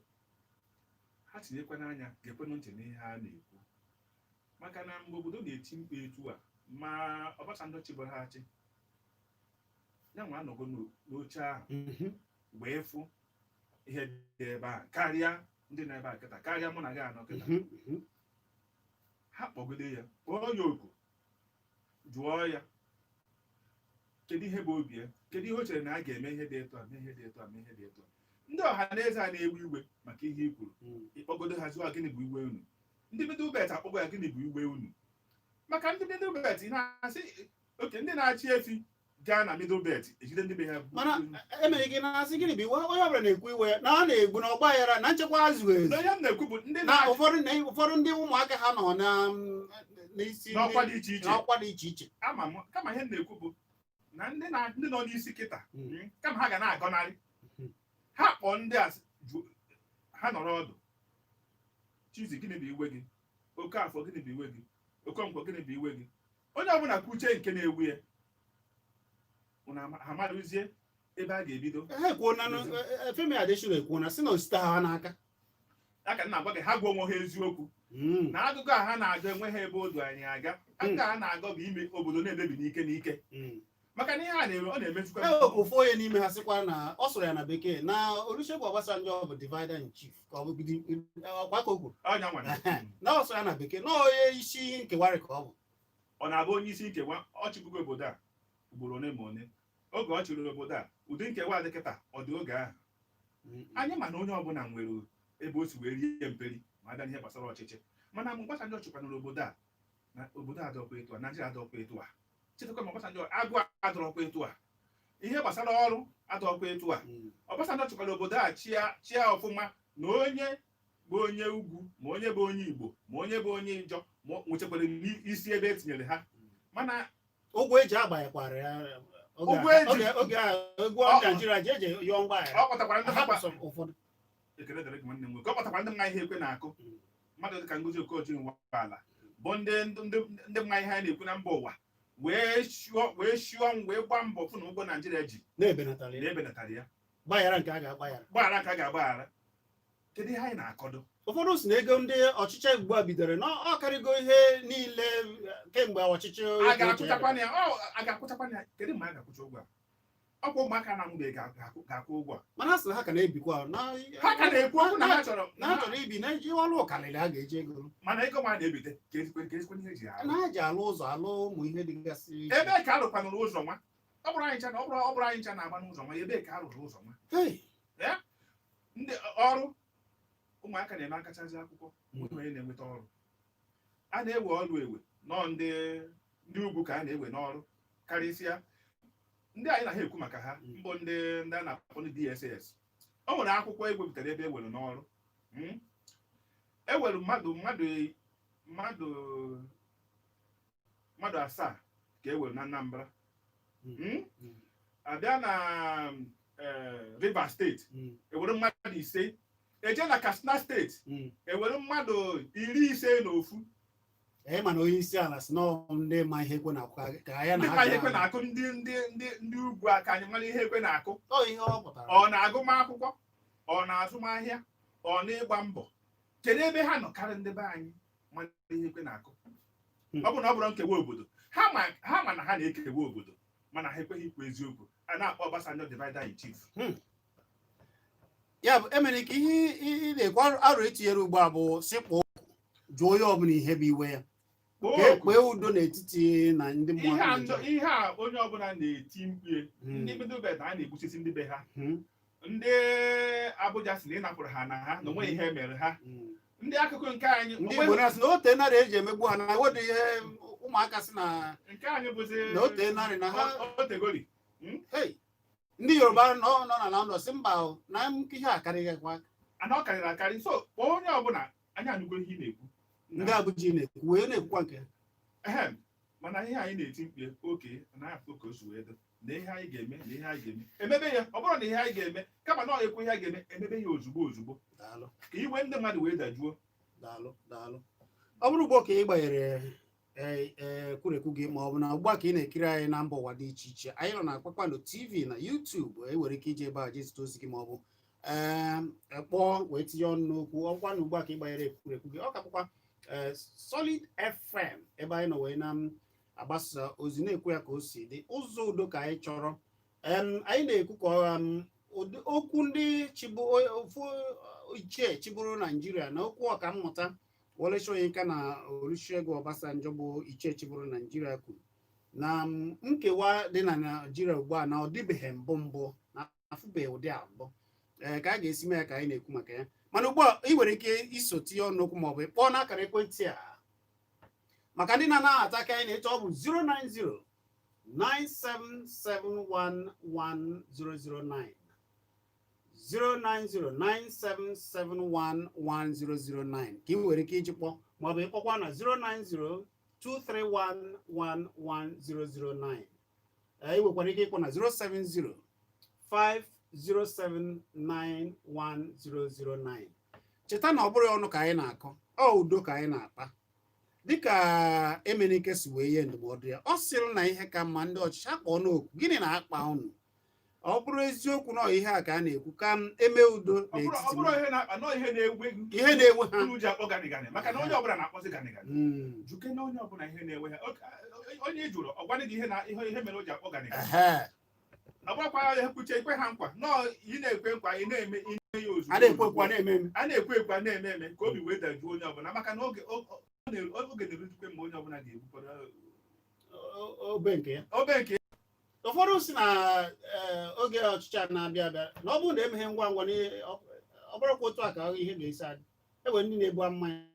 ha tinyekwa n'anya, ga-ekwenụ ntị n'ihe a na-ekwu, maka na mgbe obodo na-eti mkpu etu a, ma Obasanjọ chịbụrụ ha achị ya nwa anọgo n'oche ahụ wee fụ ihe dị ebe a karịa ndị nọ ebe a kịta, karịa mụ na gị anọ kịta. Ha kpọgide ya, kpọọ ya oku, jụọ ya kedu ihe bụ obi ya, kedu ihe o chere na a ga-eme, ihe dị etu a mee, ihe dị etu a mee, ihe dị etu a. Ndị ọha na eze a na-ewe iwe maka ihe i kwuru, ịkpọgodo ha, jụọ gịnị bụ iwe unu. Ndị Middle Belt akpọgo ya, gịnị bụ iwe unu? Maka ndị Middle Belt na-asị oke ndị na-achị efi gaa na Middle Belt ejide ndị be ha. Mana emere gị na-asị gịnị bụ iwe? Onye ọbụla na-ekwu iwe na a na-egbu na ọgba aghara na nchekwa azụghị ezu. Na ihe m na-ekwu bụ ndị na na-achị ụfọdụ ndị ụmụaka ha nọ na n'isi n'ọkwa dị iche iche. N'ọkwa dị iche iche. Ama m, kama ihe m na-ekwu bụ na ndị nọ n'isi kịta, kama ha ga na-agọnarị, ha kpọọ ndị a ha nọrọ ọdụ. Chizi, gịnị bụ iwe gị? Okafọ, gịnị bụ iwe gị? Okonkwo, gịnị bụ iwe gị? Onye ọbụla kwuche nke na-ewu ya. Unu ha amarụzie ebe a ga-ebido. Ha ekwuo na Femi Adesina ekwuo na si na osite ha n'aka. Ya ka m na-agwa gị, ha gwa onwe ha eziokwu na agụgụ a ha na-agụ enweghị ebe o du anyị aga. Akụkọ a ha na-agụ bụ ime obodo na-emebi n'ike n'ike, maka na ihe a na-eme, ọ na-emetụkwa. E nwekwa ofu onye n'ime ha sịkwa na ọ sụrụ ya na bekee na Olusegun Obasanjo bụ divider in chief, ka ọ bụ ọkwa ka o kwuru. Ọnya nwa Na ọ sụrụ ya na bekee na onye isi nkewarị ka ọ bụ. Ọ na-abụ onye isi nkewa. Ọ chịbugo obodo a ugboro one ma one. Oge ọ chịrị obodo a, ụdị nkewa dị kịta ọ dị oge ahụ? Anyị ma na onye ọbụla nwere ebe o si wee rie mperi ma abịa n'ihe gbasara ọchịchị, mana mgbe Obasanjọ chịkwanụrụ obodo a, na obodo a adọkwa etu a, Naijiria adọkwa etu a. Chetakwa ma Obasanjọ, agụ adọrọkwa etu a, ihe gbasara ọrụ adọkwa etu a. Obasanjọ chịkwara obodo a chịa chịa ọfụma, na onye bụ onye ugwu, ma onye bụ onye Igbo, ma onye bụ onye Njọ, ma nwechakwara n'isi ebe e tinyere ha, mana Ụgwọ eji agbanyekwara ya oge Ụgwọ eji- oge a ụgwọ Naijiria ji eji yọọ mgbaghara. Ọ kpọtakwara ndị hapụ mkpa sọ ụfọdụ. Ekele dịrị gị, nwanne m nwoke. Ọ kpọtakwara ndị mma ihe ekwe na-akụ, mmadụ dịka Ngozi Okonjo-Iweala, bụ ndị mma ihe a na-ekwu na mba ụwa, wee shụọ wee gbaa mbọ fụ na ụgwọ Naijiria ji na-ebenatara ya. Na-ebenatara ya. Gbaghara nke a ga-agbaghara. Gbaghara ka a ga-agbaghara. Kedu ihe anyị na-akọdo? Ụfọdụ si na ego ndị ọchịchị ugbu a bidoro na ọ karịgo ihe niile kemgbe ọchịchị A onye kwuo uche ya. ga-akwụchakwana ya? Ọ a ga-akwụchakwana ya? Kedu mgbe a ga-akwụcha ụgwọ a? Ọkwa ụmụaka na-amụbeghị ga-akwụ ụgwọ a. Mana a sị na ha ka na-ebikwa na Ha ka na-ekwu okwu na ha chọrọ na ha chọrọ ibi na iji ọrụ ụkarịrị a ga-eji ego. Mana ego ma na-ebite ka ezikwe ihe eji arụ. Na ha ji alụ ụzọ, alụ ụmụ ihe dịgasị iche. Ebee ka arụkwanụrụ ụzọ nwa? Ọ bụrụ anyị ncha na-agba n'ụzọ nwa, ebee ka arụrụ ụzọ nwa? Hey! Ndị ọrụ Ụmụaka na-eme akachazi akwụkwọ, onweghị onye na-enweta ọrụ. A na-ewe ọrụ ewe nọọ ndị ugwu ka a na-ewe n'ọrụ karịsịa. Ndị anyị na ha ekwu maka ha mbụ, ndị a na-akpọ ndị DSS, o nwere akwụkwọ ewepụtara ebe e were n'ọrụ. Ewere mmadụ 7 ka e were na Anambra. Abịa na Rivers Steeti, ewere mmadụ 5. Eje na Katsina Steeti, ewere mmadụ 51. Ee, mana onye isi ala si na ndị ma ihe ekwe na-akụ ka ya na ndị ha ma ihe ekwe ga- na-akụ, ndị ugwu aka anyị mara ihe ekwe na-akụ. Ọ ihe ọ pụtara. Ọ na-agụmakwụkwọ, ọ na-azụmahịa, ọ na-ịgba mbọ, kedu ebe ha nọ karị ndị be anyị mara ihe ekwe na-akụ? Ọ bụ na ọ bụrụ nkewa obodo, ha ma na ha na-ekewa obodo, mana ha ekweghị ikwu eziokwu. A na-akpọ Obasanjo divider in chief. Ya bụ, emere ike ihe ị na-ekwu, arụ etinyere ugbu a bụ sị kpọọ oku, jụọ onye ọbụla ihe bụ iwe ya, Kpọọ ka e oku. kpee udo n'etiti na ndị Ihe mmụọ. a ihe a onye ọbụla na-eti mkpu, ndị Middle Belt a na-egbusisi ndị be ha, ndị Abuja si na ịnapụrụ ha na ha na onweghị ihe mere ha, ndị akụkụ nke anyị Ndị Igbo na-asị na ote narị eji emegbu ha na ewedụ ihe ụmụaka si na nke anyị bụzi na ote narị na ha otegori. Hey, ndị Yoruba nọ na London si mba o, na ihe a karịghịkwa. Ana ọ karịrị akarị, so kpọọ onye ọbụla, anyị anụgo ihe ị na-ekwu. Ndị Abuja na-ekwu wee na-ekwukwa nke ha. Ehem, mana ihe anyị na-eti mkpu oke na afọ ka o si wee dị na ihe anyị ga-eme na ihe anyị ga-eme emebe ya. Ọ bụrụ na ihe anyị ga-eme, kama na ọ ekwu ihe anyị ga-eme, emebe ya ozugbo ozugbo, Daalụ. ka iwe ndị mmadụ wee dajuo. Daalụ, daalụ. Ọ bụrụ ugbu a ka ị gbanyere ee kwurekwu gị, ma ọ bụ na ugbu a ka ị na-ekiri anyị na mba ụwa dị iche iche, anyị nọ na Kpakpando TV na YouTube. E nwere ike iji ebe a jee zite ozi gị, ma ọ bụ ee kpọọ wee tinye ọnụ n'okwu. Ọkwa na ugbu a ka ị gbanyere ekwurekwu gị, ọ ka bụkwa ee Solid FM ebe anyị nọ wee na m agbasa ozi, na-ekwu ya ka o si dị. Ụzọ udo ka anyị chọrọ. Anyị na-ekwu ka ụdị okwu ndị chibu ofu ichie chịburu Naijiria na okwu ọkammụta Wole Soyinka na Olusegun Obasanjo bụ ichie chịburu Naijiria kwuru na nkewa dị na Naijiria ugbu a na ọ dịbeghị mbụ na afụbeghị ụdị a mbụ. Ee, ka a ga-esi mee ya ka anyị na-ekwu maka ya. Mana ugbu a ị nwere ike iso tinye ọnụ okwu, maọbụ ịkpọọ n'akara ekwentị a. Maka ndị na-anaghị ata aka anyị na-eche, ọ bụ 090 97711009, 09097711009, ka ị nwere ike iji kpọọ, maọbụ ịkpọkwa na 09023111009. Ị nwekwara ike ịkpọ na 07050791009. Cheta na ọ bụrụ ọnụ ka anyị na-akọ, ọ udo ka anyị na-akpa. Dịka Emenike si wee nye ndụmọdụ ya, ọ sịrị na ihe ka mma, ndị ọchịchị akpọ n'oku, gịnị na-akpa unu? Ọ bụrụ eziokwu na ihe a ka a na-ekwu, ka m eme udo Ọ bụrụ ọ n'etiti bụrụ ihe na-akpa nọọ ihe na-ewe ihe na-ewe ha. Unu ji akpọ ganịganị maka na onye ọbụla na-akpọzi ganịganị. Juke na onye ọbụla ihe na-ewe ha. Onye ị jụrụ, ọ gwanị gị ihe na ihe mere o ji akpọ ganịganị. Ọ bụrụkwa ihe kwuche ikwe ha nkwa nọọ, ị na-ekwe nkwa, ị na-eme ime ya ozugbo. A na-ekwe ekwe, a na-eme eme. A na-ekwe ekwe, a na-eme eme, ka obi wee dajuo onye ọbụla, maka na oge na-eruzikwe mgbe onye ọbụla ga-ebukwara obe nke ya. Obe nke. Ụfọdụ si na oge ọchịchị a na-abịa abịa, na ọ bụrụ na emeghe ngwa ngwa, ọ bụrụkwa otu a ka ihe ga-esi adị. Enwere ndị na-ebu mmanya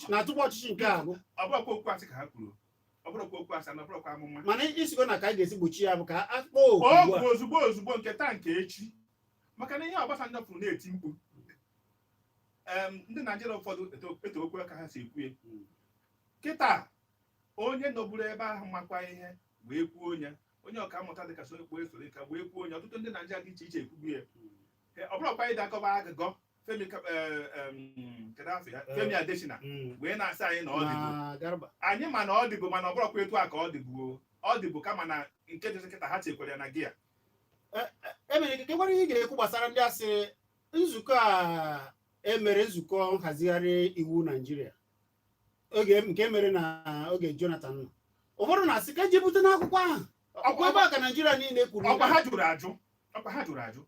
na tupu ọchịchị nke a agwụ. Ọ bụrụkwa okwu asị ka ha kwuru, ọ bụrụkwa okwu asị na ọ bụrụkwa amụma. Mana isigo na ka anyị ga-esi gbochi ya bụ ka a kpọọ oku ugbu a. Okwu ozugbo ozugbo, nke taa, nke echi, maka na ihe Obasanjo kwuru na-eti mkpu, ndị Naijiria ụfọdụ eto okwu ka ha si ekwu ya. Kịta onye nọburu ebe ahụ makwa ihe wee kwuo, onye ọkammụta dịka Sokpo Soyinka wee kwuo, onye ọtụtụ ndị Naijiria dị iche iche ekwubu ya. Ọ bụrụkwa ịdị akọba agụgọ Femi kedu afọ ya? Femi Adesina wee na-asị anyị na ọ dịbu Na Garba. Anyị ma na ọ dịbu, mana ọ bụrụkwa etu a ka ọ dịbu o. Ọ dịbu, kama na nke dịzị kịta, ha chekwara ya na gị ya. Emere ike kekwara ihe ị ga-ekwu gbasara ndị asị nzukọ a emere, nzukọ nhazigharị iwu Naijiria oge nke mere na oge Jonathan nọ. Ụfọdụ na-asị ka eji bute n'akwụkwọ ahụ, ọkwa ebe a ka Naijiria niile kwuru. Ọkwa ha jụrụ ajụ, ọkwa ha jụrụ ajụ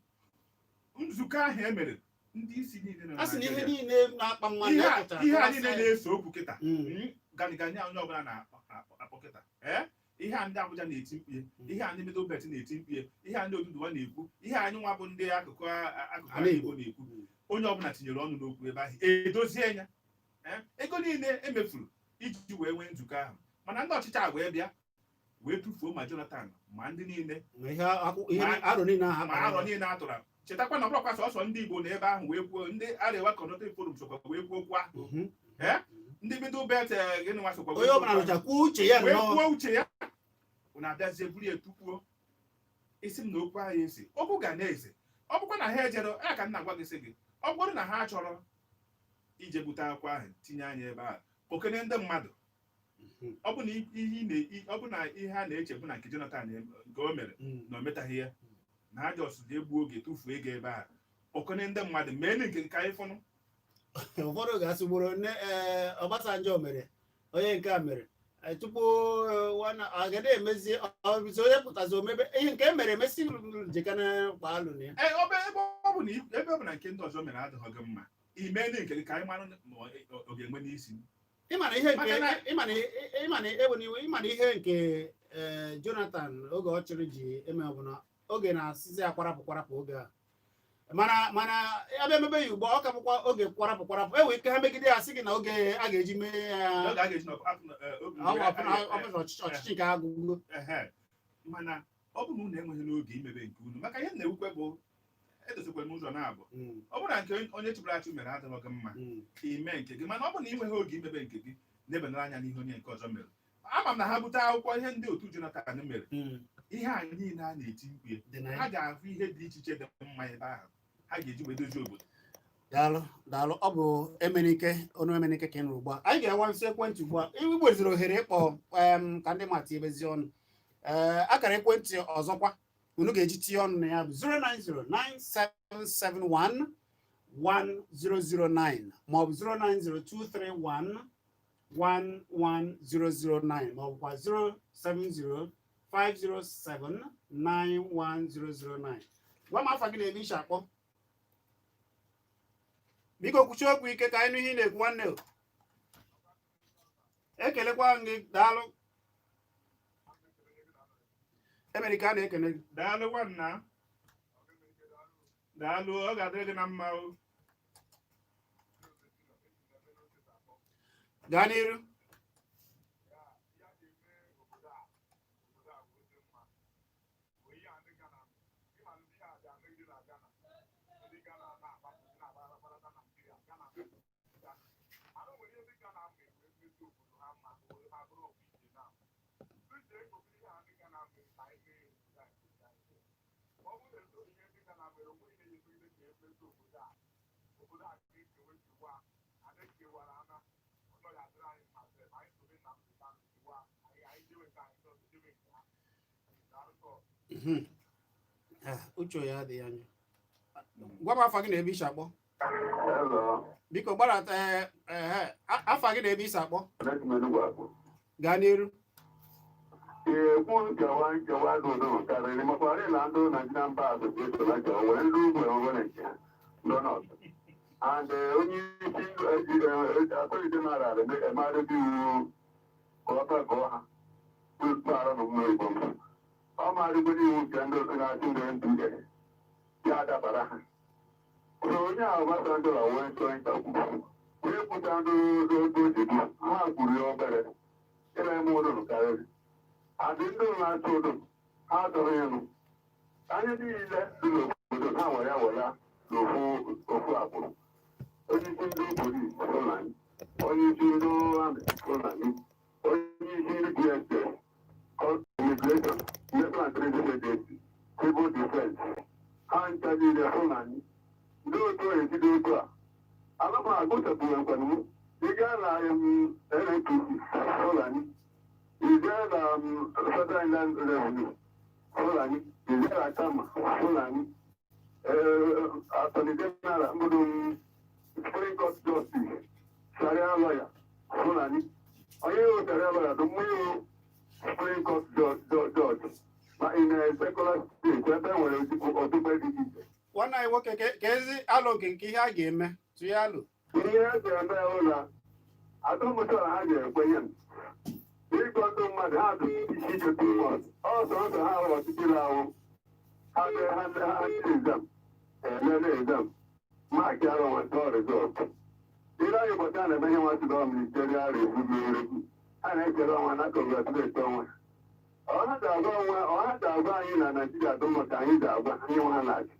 nzukọ ahụ e mere, ndị isi niile nọ na A sị na ihe Naịjirịa. niile na-akpa mmadụ Ihe a epụtara ihe a kọwasịa niile ya. na-ese okwu kịta, ganigani a onye ọbụla na-akpọ kịta, ee. Ihe a ndị Abuja na-eti mkpu, ihe a ndị Middle Belt na-eti mkpu, ihe a ndị Oduduwa na-ekwu, ihe anyị nwa bụ ndị akụkụ Ala ala Igbo Igbo. na-ekwu, onye ọbụla tinyere ọnụ n'okwu ebe ahụ, edozie ya. Ego niile emefuru iji wee nwee nzukọ ahụ, mana ndị ọchịchị a wee bịa wee tụfuo ma Jonathan ma ndị niile. Ma ihe ihe aro niile ahụ ma arọ niile a tụrụ. Chetakwa na ọ bụrụkwa sọsọ ndị Igbo na ebe ahụ wee kwuo, ndị Arewa Consultative Forum sokwa wee kwuo okwu ahụ. Ndị Middle Belt, gịnị nwa, sokwa wee Onye ọbụla kwuo. nụcha kwuo uche ya. Wee Nnọọ. kwuo uche ya. Unu abịazie buru ya tukwuo isi m na okwu ahụ esi okwu ga na-ese. Ọ bụkwa na ha ejero ya ka m na-agwa gị, sị gị, ọ bụrụ na ha chọrọ ije bute akwụkwọ ahụ tinye anya ebe ahụ, okene ndị mmadụ. Ọ bụ na ihe ị na- ọ bụ na ihe a na-eche bụ na nke Jonathan nke o mere na o metaghị ya, na ha just ji egbu oge tụfuo ego ebe ahụ, okene ndị mmadụ mee nke ka anyị fụnụ. Ụfọdụ ga-asị gboro nne, ee, Obasanjo mere, onye nke a mere. Tupu agada emezi ọbụzi onye pụtazi omebe ihe nke e mere emesi jekana kpaalụ na ya. Ee, ọ bụ ebe ọ bụ na ebe ọ bụ na nke ndị ọzọ mere adịghị gị mma, ime ndị nke gị ka anyị mara ma ọ ga-enwe n'isi. Ịma na ihe nke Maka ịma na ewe n'iwe, ịma na ihe nke Jonathan oge ọ chịrị ji eme bụ na oge na-asịzi ya kwarapụ kwarapụ oge a, mana abịa emebe ya ugbu a, ọ ka bụkwa oge kwarapụ kwarapụ. Enwere ike ha megide ya, sị gị na oge a ga-eji mee ya Oge a ga-eji oge ọ bụ ọchịchị nke agụgo. Ehe. Mana ọ bụ na unu enweghị n'oge imebe nke unu, maka ihe m na-ewukwe bụ edozikwara m ụzọ na-abụ ọ bụrụ na nke onye chịbụrụ achị mere adịghị gị mma, ime nke gị. Mana ọ bụrụ na ị nweghị oge imebe nke gị, na-ebenara anya n'ihe onye nke ọzọ mere. Ama m na ha bute akwụkwọ ihe ndị otu Jonathan mere, ihe a niile a na-eti mkpu ya, Dị na ya. ha ga-ahụ ihe dị iche iche dị mma ebe ahụ ha ga-eji wee dozie obodo. Daalụ, daalụ. Ọ bụ Emenike, ọnụ Emenike ka ị nụrụ ugbu a. Anyị ga-enwe nsị ekwentị ugbu a, igbeziri ohere ịkpọ ka ndị mata ebezi ọnụ. Ee, akara ekwentị ọzọkwa unu ga-eji tinye ọnụ na ya bụ 0909771 1009 maọbụ 0902311 11009 maọbụkwa 07050791009. Gwa m afa gị na ebe ishi akpọ. Biko kwuchie okwu ike ka anyị nụ ihe ị na-ekwu, nwanne o. Ekelekwa m gị, daalụ. Emerika a na-ekene gị. Daalụ nwanna, daalụ, ọ ga-adịrị gị na mma o. Gaa n'iru. Ah, uche ya adịghị anya. Gwa m afa gị na ebe isi akpọ. Hello. Biko gbarata. Ee, afa gị na ebe isi akpọ. Esi m Enugwu akpọ. Gaa n'iru. Ekwu nkewa dị ụdọ karịrị makwara na ndị Nigerian Bar Association na nkewa nwere ndị ugwu enwere nke ha ndị nọọsụ and onye isi Attorney General emarịgo iwu ka ọ gụọ ha tupu na omume Igbo mbụ ọ marịgoro iwu nke ndị otu na-achị ndị NPA ya dabara ha. So onye ahụ Obasanjo na wee chọọ ịkpagbu wee kwuta ndị otu ojigbu ha kwuru ya obere ịna eme ụdụrụ karịrị adị ndị na-achọ udo ha chọrọ ịnụ anyị niile dị n'obodo ha were ya were n'ofu ofu agbụrụ. Onye isi ndị polisi Fulani, onye isi ndị army Fulani, onye isi ndị DSS, immigration, National Intelligence Agency, civil defense, ha ncha niile Fulani. Ndị otu esi dị otu a ana m agụchapụrụ nkwanụ m. Ị gaa na NNPC, Fulani. Ị gaa na Federal Inland Revenue, Fulani. Ị gaa na Kama, Fulani. Attorney General mbụdo, Supreme Court Justice, Sharia lawyer, Fulani. Onye iwu Sharia lawyer dị mma iwu Supreme Court Judge ma ị na secular state ebe e nwere ọdụgbe dị iche iche. Nwanne anyị nwoke, ka ezi alụ nke ihe a ga-eme, tụnye alụ. Ihe e ga-eme bụ na atụmụtụ na ha ga-ekwenye m. Ịgwa ndị mmadụ ha dị isi ike too much. Ọsọ ọsọ ha hụrụ ọchịchị na-ahụ. Ha bịa ha ha exam. Elele exam. Mark ya nweta result. Ile anyị ụbọchị a na-eme ihe nwa sị na ministerial review. Ha na-ekele ọnwa na congratulate ọnwa. Ọha ga-agwa onwe, ọha ga-agwa anyị na Naijiria dị mma ka anyị ga-agwa anyị nwa ha na-achị.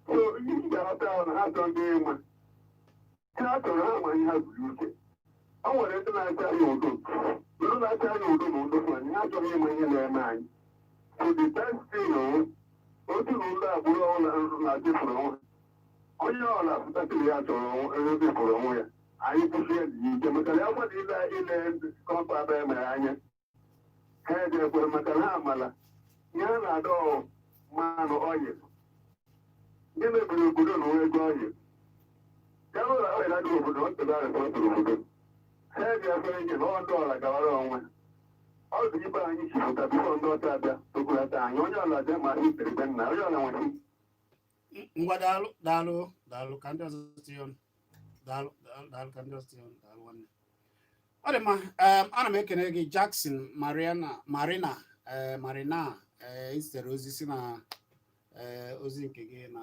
So ihe ị ga-aghọta ahụ na ha chọọ ndị ịma. Ihe ha chọrọ, ha ma ihe ha buru uche. O nwere ndị na-achị anyị udo. Ndị na-achị anyị udo na udo Fulani, ha achọghị ịma ihe na-eme anyị. So the best thing o, otu na ụlọ agbụrụ ọbụla na-achịfụrụ onwe. Onye ọla pụtasịrị ya chọrọ onwe fụrụ onwe ya. Anyị kwụsị ya dị ike maka na ya gbado ile ile kọmpa mere anya. Ha ejekwere maka na ha amala ihe a na-adọ mmanụ oil. Ndị mebiri obodo na onwe ego oil. Ya bụrụ na oil adịghị obodo, ọ tebe arịsọ obodo. Ha eji ekwere nje na ọ ndị ọla gawara onwe. Ọ dị ibe anyị si pụta before ndị ọcha abịa tokwurata anyị. Onye ọla bịa ma history be nna, onye ọla nwere. Ngwa, daalụ, daalụ, daalụ. Ka ndị ọzọ tinye ọnụ. Daalụ, daalụ, daalụ. Ka ndị ọzọ tinye ọnụ. Daalụ, nwanne. Ọ dị mma. Ana m ekene gị, Jackson Mariana Marina, Marina. Izitere ozi si na ozi nke gị na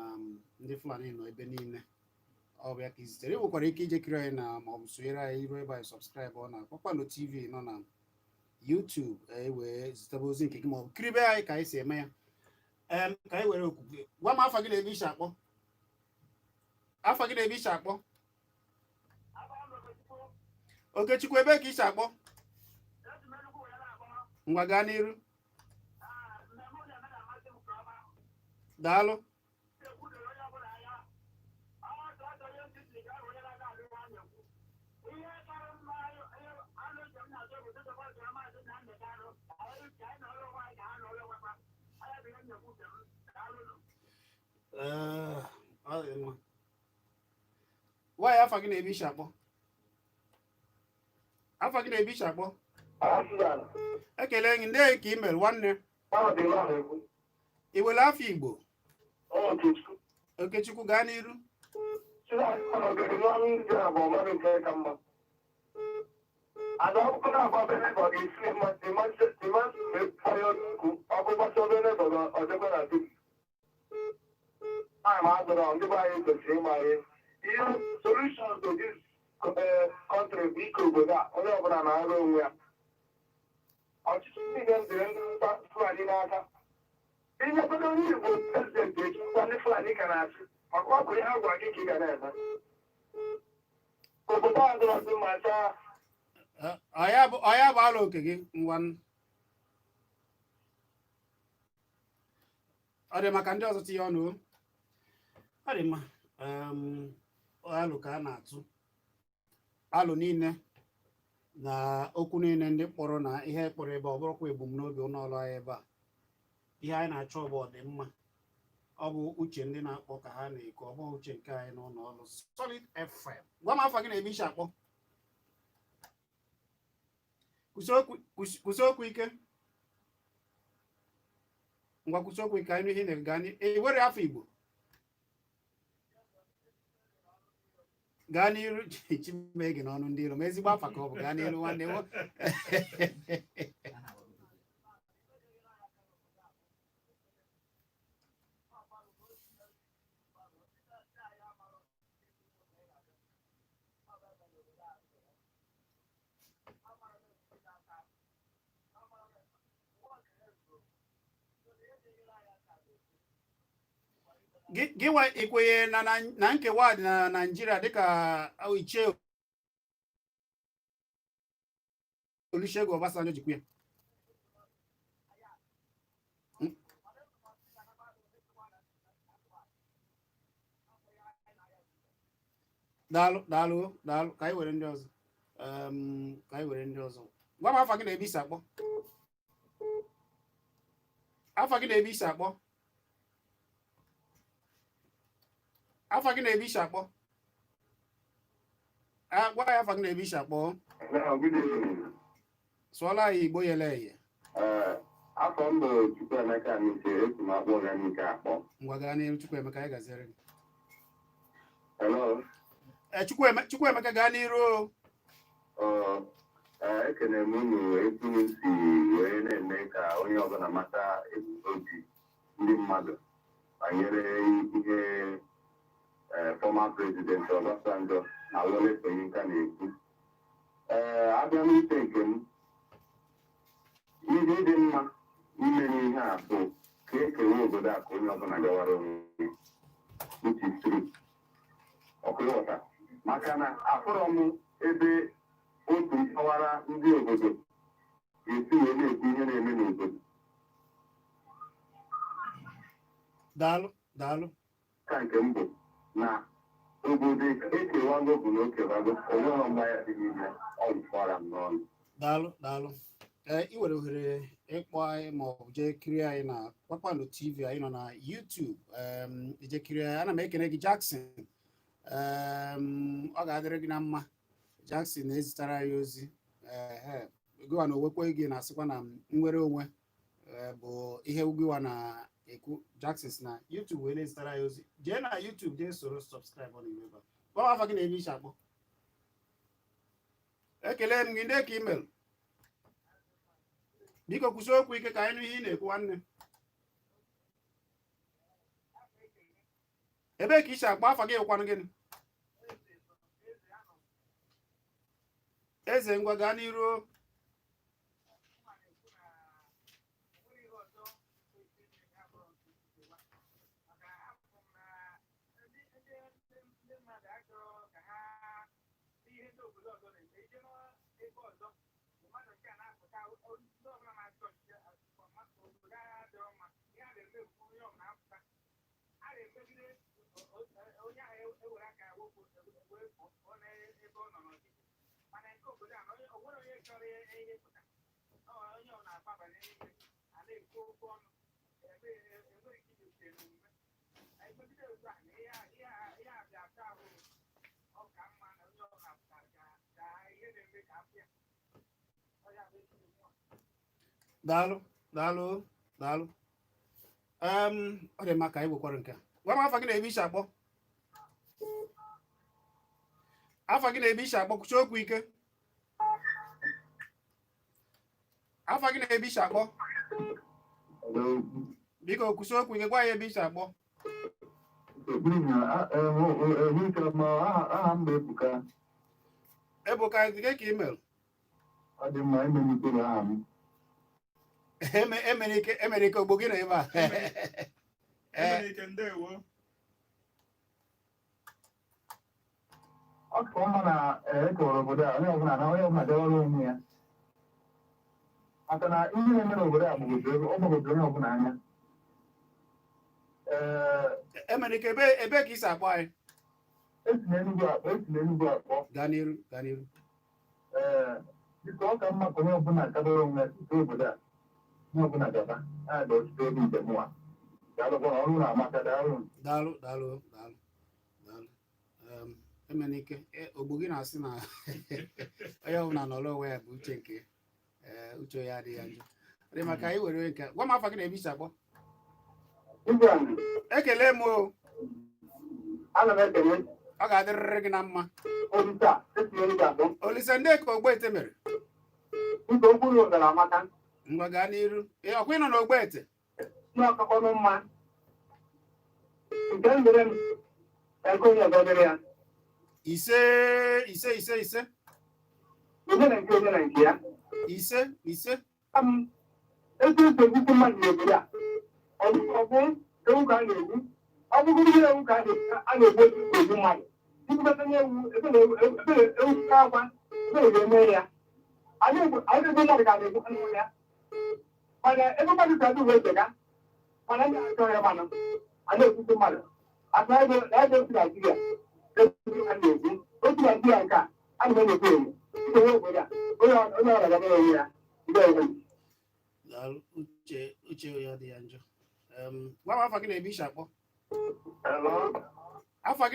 ndị Fulani nọ ebe niile. Ọ bụ ya ka izitere. Ị nwekwara ike ije kiri anyị na maọbụ sonyere anyị iru ebe anyị, subscribe ọ na Kpakpando TV nọ na YouTube, wee zitebe ozi nke gị maọbụ kiribe anyị ka anyị si eme ya. Ka anyị were okwukwe. Gwa m afa gị na ebe isi akpọ. Afa gị na ebe isi akpọ. Okechukwu, ebe ka isi akpọ? Ngwa, gaa n'iru. Daalụ. Ee, ọ dị mma. Nwaanyị, afa gị na ebe isi akpọ. Afa gị na ebe isi akpọ. Ekele gị. Ndị ka email, nwanne. I were afọ Igbo. Okechukwu, gaa n'iru. Ada ọkụkọ na-agba obere ka ọ ga-esi ọkụ ọkụ gbasa obere ka ọ dịkwa na tupu. Time adọrọ ndị be anyị kwesịrị ịma ihe. Ihe solution to this country bụ ike obodo a, onye ọbụla na-arụ onwe ya. Ọchịchị niile dịrị ndị Fulani n'aka. Inyekwado onye Igbo president echikwa, ndị Fulani ka na-achị, maka ọ bụ ihe a gwara gị ka ị ga na-eme. Obodo a dọrọ dị mma chaa. Ọ ya bụ alụ oke gị. Ngwa, ọ dị maka ndị ọzọ tinye ọnụ o. Ọ dị mma. Alụ ka a na-atụ, alụ niile na okwu niile ndị kpọrọ na ihe kpọrọ ebe ọ bụrụkwa ebumnobi ụlọ ọrụ anyị ebe a. Ihe anyị na-achọ bụ ọdịmma. Ọ bụ uche ndị na-akpọ ka ha na-eko, ọ bụghị uche nke anyị n'ụlọ ọrụ Solid FM. Gwa m afa gị na ebe isi akpọ. Kwụsị okwu ike. Ngwa, kwụsị okwu ike anyị nụ ihe ị na-ega. E were afọ Igbo. Gaa n'iru. Chimege n'ọnụ ndị iro ma ezigbo afa ka ọ bụ. Gaa n'iru, nwanne m. Gị nwa ikwenye na nkewa dị na Naịjirịa dịka Ichie Olusegun Obasanjo jikwu ya? Daalụ, daalụ, daalụ. Ka anyị were ndị ọzọ. Ka anyị were ndị ọzọ. Gwa m afa gị na ebe isi akpọ. Afa gị na ebe isi akpọ. Afa gị na ebe isi akpọ. Gwa ya afa gị na ebe isi akpọ. Sụọla anyị Igbo yele eye. Afọ m bụ Chukwuemeka Nike, esi m akpọ Ọganike akpọ. Ngwa, gaa n'ihu, Chukwuemeka, anyị gaziere gị. Hello. Ee, Chukwuemeka, gaa n'iru o. Ee, ekene m unu etu unu si wee na-eme ka onye ọbụla mata ebumnobi ndị mmadụ banyere ihe former president Obasanjo na Wole Soyinka na-ekwu. Ee, abịa n'uche nke m, ihe dị mma ime n'ihe a bụ ka ekewa obodo a ka onye ọbụla gawara onwe ya, which is true. Ọkụ ịghọta, maka na afụrọ m ebe otu mpaghara ndị obodo ga-esi wee na-ekwu ihe na-eme n'obodo. Daalụ, daalụ. Ka nke m bụ na obodo ekewago bụ na o kewago, onweghị mgbaya dị n'ime ọ gwụkwara m n'ọnụ. Daalụ, daalụ. Ee, ị nwere ohere ịkpọ anyị ma ọ bụ jee kirie anyị na Kpakpando TV. Anyị nọ na YouTube. Ije kirie anyị. Ana m ekene gị, Jackson. Ọ ga-adịrị gị na mma. Jackson na-ezitara anyị ozi. Ee, gịwa na owekwe gị na-asịkwa na nnwere onwe bụ ihe gịwa na-ekwu. Jackson si na YouTube wee na-ezitara anyị ozi. Jee na YouTube, jee soro subscribe na ebe a. Gwa m afa gị na ebe iche akpọ. Ekele m gị. Ndị ka email, biko kwụsị okwu ike ka anyị nụ ihe ị na-ekwu. Nwanne, ebee ka isi akpọ? Afa gị kwanụ gịnị? Eze, ngwa, gaa n'iru. Daalụ, daalụ, daalụ. Ọ dị mma ka anyị gwekwara nke a. Gwa m afa gị na ebe isi akpọ. Afa gị na ebe isi akpọ. Kwuchie okwu ike. Afa gị na ebe isi akpọ. Biko kwusie okwu ike, gwa ya ebe isi akpọ. Aha m bụ Ebuka. Ebuka, dike ka email. Ọ dị mma, emelitere aha m. Emere ike, emere ike ogbo gị na ebe a. Emere ike, ndewo. Ọ ka mma na ekewara obodo a, onye ọbụla na onye ọbụla gawara onwe ya, maka na ihe na-eme n'obodo a gbagojuru, ọ gbagojuru onye ọbụla anya. Ee. Emere ike, ebe ka isi akpọ anyị? Esi na Enugu akpọ, esi na Enugu akpọ. Gaa n'iru, gaa n'iru. Ee, biko, ọ ka mma ka onye ọbụla gabara onwe ya site obodo a, onye ọbụla gaba a ga ọchịchị obi nke mụnwa. Daalụkwa, ọrụ na-amaka, daalụ. Daalụ, daalụ, daalụ, daalụ. Emere ike, ogbo gị na-asị na onye ọbụla nọrọ onwe ya bụ uche nke ya. Uche ya adịghị ya njọ. Ọ dị maka anyị were nke a. Gwa m afa gị na ebe isi akpọ. Ekele m o. Ana m ekele. Ọ ga-adịrịrị gị na mma. Olisa, esi Enugu akpọ. Olise, ndị ka Ogbete mere? Biko, okpuru ụdara amaka. Ngwa, gaa n'iru. Ee, ọkwa ị nọ n'Ogbete? N'ọkọkọnụ mma nke m dịrị m ego onye ọzọ dịrị ya. Ise, ise, ise, ise. Onye na nke, onye na nke ya. Ise, ise. Etu esi egbukwu mmadụ n'obodo a, ọ bụ ọ bụ ewu ka a na-egbu, ọ bụgoro ihe ewu ka a na-egbu, egbu mmadụ igbukọta nye ewu ebe na ewu ebe na ewu ka akwa ebe na ga-eme ya. A na-egbu mmadụ ka a na-egbu anụ ya, mana ebe mmadụ si adị uwe echega, mana ndị achọ ya, manụ a na-egbukwu mmadụ asị na ebe otu Naijiria ebe a na-egbu otu Naijiria nke a a na-ekwu enyo onye obodo a, onye onye ọbụla gabara onwe ya ndị ọzọ. Daalụ. Uche, uche ya dị ya njọ. Gwa m afa gị na ebe isi akpọ. Hello? Afa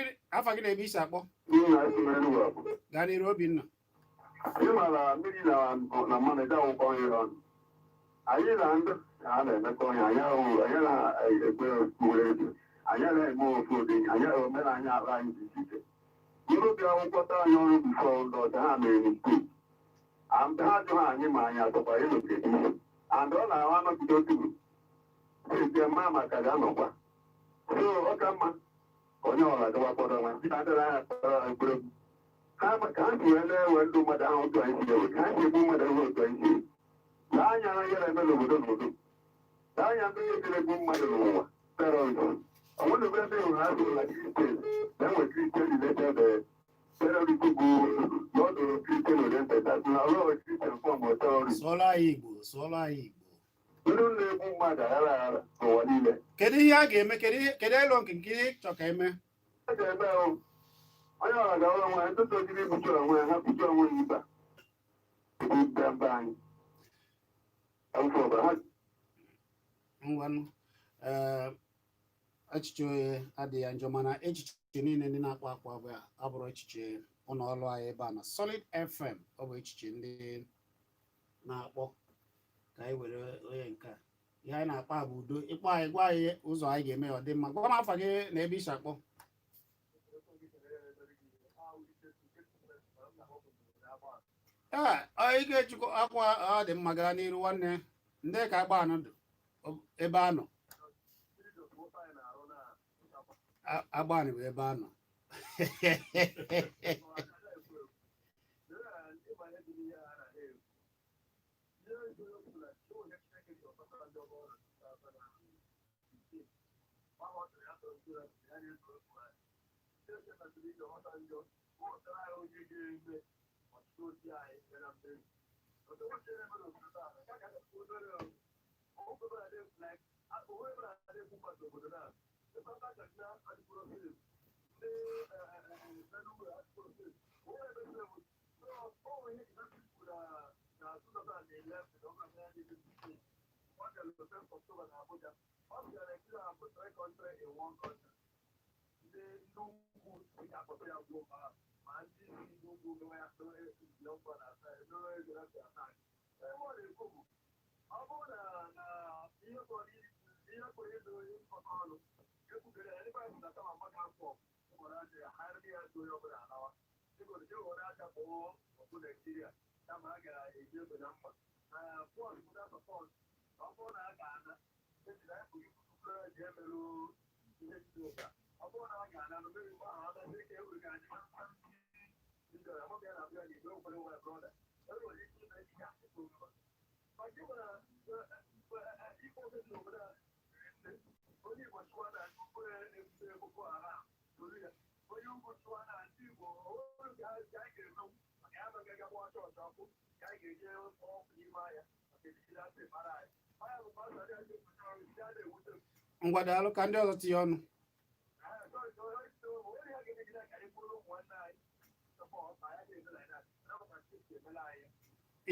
gị na ebe isi akpọ. Nna, esi m Enugu akpọ. Gaa n'iru, Obinna. Ị mara mmiri na mmanụ eji awụkọ ihe ọnụ. Anyị na ndị a na-emekọ ihe, anyị ahụ, anyị na-ekpe okpukpere ego, anyị na-eme ofu ụdị, anyị omenala ala anyị dị iche iche. Ndị bịa wụkọta anyị ọrụ before ndị ọcha, ha mere mistake. And ha ajụghị anyị ma anyị atọkwara ịlụke, and ọ na-ahụ anọgide otu steeti ma maka ga-anọkwa. So ọ ka mma ka onye ọbụla gawa kpọrọ onwe ha adịrị anya kpọrọ ekpere ha, ka ha si wee na-ewe ndụ mmadụ ahụ otu anyị si ewe, ka ha si egbu mmadụ ahụ otu anyị si. Lee anya na ihe na-eme n'obodo n'obodo. Lee anya ndị ihe egbu mmadụ n'ụwa, terrorism. Ọ nwere ebe hụrụ ha sịrị na Christian na-enwe Christian related terrorism bụ n'ọdụ Christian oriented, na ọlọọ Christian form of terrorism. Sụọla anyị Igbo, sụọla anyị Igbo. Ndị na-egbu mmadụ aghara aghara n'ụwa niile. Kedu ihe a ga-eme? Kedu elu nke ihe ị chọ ka eme? A ga-eme o onye ọra ga-arụ onwe ya, ndị tojiri ikpuchi onwe ya, ha kpuchi onwe ya ibe a mba anyị afọ ọbara ha. Ngwanụ, ee, echiche adịghị ya njọ, mana echiche niile ndị na-akpọ akpọ bụ abụrụ echiche ụlọ ọrụ anyị ebe a na Solid FM. Ọ bụ echiche ndị na-akpọ. Ka anyị were onye nke a. Ihe anyị na-akpa bụ udo. Ịkpọ anyị, gwa anyị ụzọ anyị ga-eme ya ọ dị mma. Gwa m afa gị na ebe isi akpọ. Ee, ọ ga-echukwu akwa. Ọ dị mma, gaa n'iru nwanne. Ndị ka agba anọ dụ ebe a nọ. Agbanị bụ ebe a nọ. Ngwa, daalụ. Ka ndị ọzọ tinye ọnụ.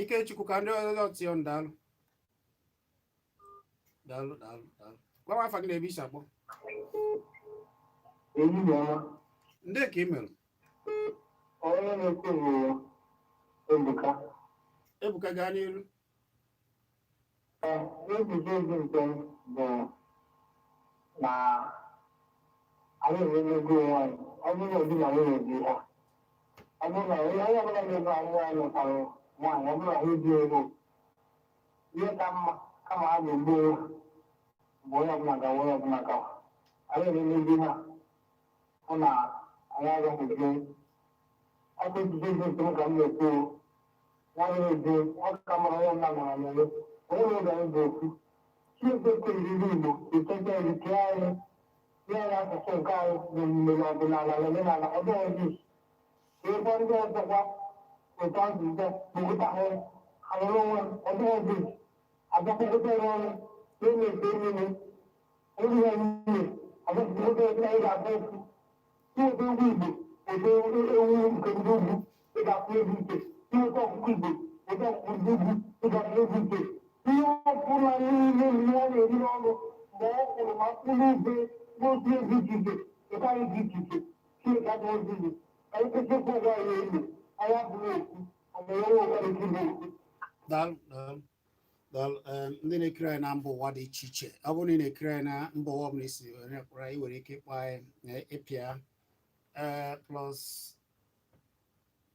Ikechukwu, ka ndị ọzọ tinye ọnụ. Daalụ, daalụ, daalụ, daalụ. Gwa m afa gị na ebe isi akpọ. Ehihie ọma. Ndị ka ị mere? Onye na-ekwu bụ Ebuka. Ebuka, gaa n'iru. Ee, ebubo ezi nke m bụ na anyị enwego onwe anyị. Ọ bụrụ na di na nwunye dị ha, ọ bụrụ na onye ọbụla na-ebe anyị nwaanyị nụtarụ nwaanyị, ọ bụrụ na ha ebi ego, ihe ka mma kama ha ga-egbu onwe ha bụ onye ọbụla gawa, onye ọbụla gawa. Anyị enwego ha hụ na anyị agaghị ebi ọkụ. Echiche ezi nke m ka m na-ekwu nwaanyị na-ebi ọ ka mara onye ọbụla nọrọ n'onwe onye na-ege anyị bụ okwu. Chineke kụziri ndị Igbo echekwa anyị, kee anyị, nye anyị asụsụ nke anyị na omume na ọdịnala na omenala. Ọ dịghị ezi ebe ndị ọzọkwa otu azụzụ kpokọta ha alụrụ onwe. Ọ dịghị ezi abịakwụkwọta ya ọnụ na-eme nke niile onye ya niile abịakwụkwọta ya. Anyị ga-abụ okwu iweta egwu Igbo, weta ewu nke ndị ugwu, ị ga-afụ egwu iche. Iweta ọkụkọ Igbo, weta ọkụkọ ndị ugwu, ị ga-afụ egwu iche. Ihe ọbụla niile mmụọ na-eri n'ọnụ ma ọ kwụrụ ma mkpụrụ ube n'otu egwu iche iche nke anyị dị iche iche. Chineke adịghị ozizi anyị kwesị ịkwụ ụgwọ anyị elu. Anyị abụghị okwu ọmụrụ nwekwara ike ịbụ okwu. Daalụ, daalụ, daalụ. Ee, ndị na-ekiri anyị na mba ụwa dị iche iche, ọ bụrụ na ị na-ekiri anyị na mba ụwa ọbụla isi were kpọrọ anyị, nwere ike ịkpọ anyị na ịpịa ee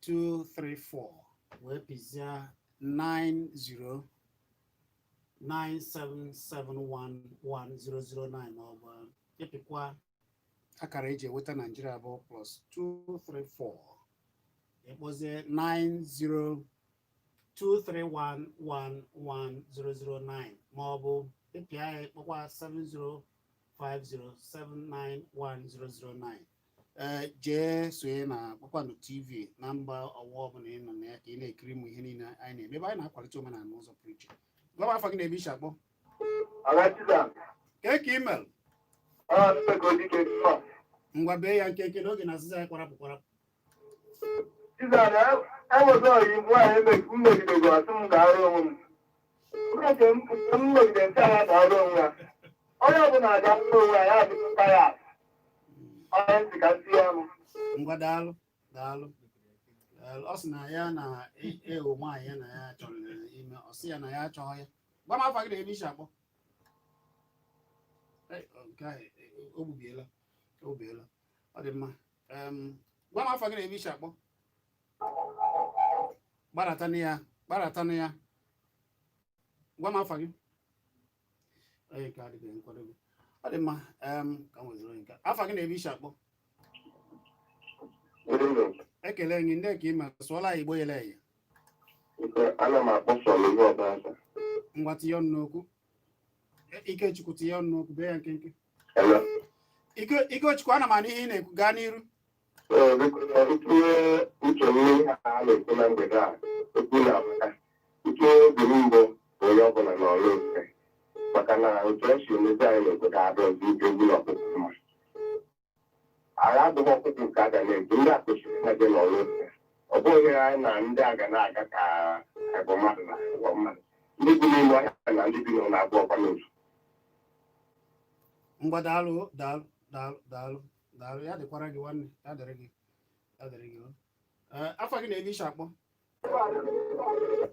+234 Wee pịzie 90 9771109, maọbụ ịpịkwa akara eji enweta Naijiria bụ +234, ịkpọzie 902311109, maọbụ ịpịa ya, ịkpọkwa 7050791009. Ee, jee sonye na Kpakpando TV na mba ọwa ọbụla ị nọ na ya, ka ị na-ekiri ụmụ ihe niile anyị na-eme, ebe anyị na-akwalite omenala n'ụzọ pụrụ iche. Gwa m afa gị na ebe isi akpọ. Agachiza, Kee ka email? Ọ nnukwu dike mma. Ngwa, bee ya nkenke n'oge na azịza ya kwarapụ kwarapụ. Chiza na enwezi ọyị nwaanyị m megidego, asị m ga-arụ onwe m. Nke m megide nke a ga-arụ onwe ya. Onye ọbụla ga-arụ onwe ya, ya adịkwa ya. Onye ntị ka ntị ya ọnụ. Ngwa, daalụ, daalụ, daalụ. Ọ sị na ya na ewo nwaanyị ya na ya chọrọ ime, ọ sị ya na ya achọghị ya. Gwa m afa gị na ebe isi akpọ. Ei, ọ, nke ahụ o gbubiela, o gbubiela. Ọ dị mma. Gwa m afa gị na ebe isi akpọ. Gbaratanụ ya, gbaratanụ ya. Gwa m afa gị. Onye nke adịghị nkwadobe. Ọ dị mma. Ka m weziri onye nke a. Afa gị na ebe isi akpọ. Ekele gị. Ndị ka ime sụọla ya Igbo yele eye. Ana m akpọ from ihe ọbụla. Ngwa, tinye ọnụ n'okwu. Ikechukwu, tinye ọnụ n'okwu, bee ya nkenke. Hello. Ike, Ikechukwu, ana m anụ ihe ị na-ekwu, gaa n'iru. Ee, biko, itinye uche m n'ihe a na-ekwu na mgbede a, okwu na-amaka. Itinye obi m mbụ bụ onye ọbụla n'ọrụ ofe, maka na otu esi emezi anyị n'obodo adọzi egwu na ọkpụkpụ mma. Agha adịghị ọkpụkpụ nke a ga na-eji ndị a kwesịrị ịna-eje n'ọrụ ofe. Ọ bụghị anyị na ndị a ga na-aga ka bụ mmadụ na abụọ mmadụ. Ndị bi n'ime ọhịa na ndị bi n'ụlọ abụọ kwa n'otu. Ngwa, daalụ, daalụ, daalụ, daalụ, daalụ. Ya dịkwara gị, nwanne. Ya dịrị gị, ya dịrị gị o. Ee, afa gị na ebe isi akpọ,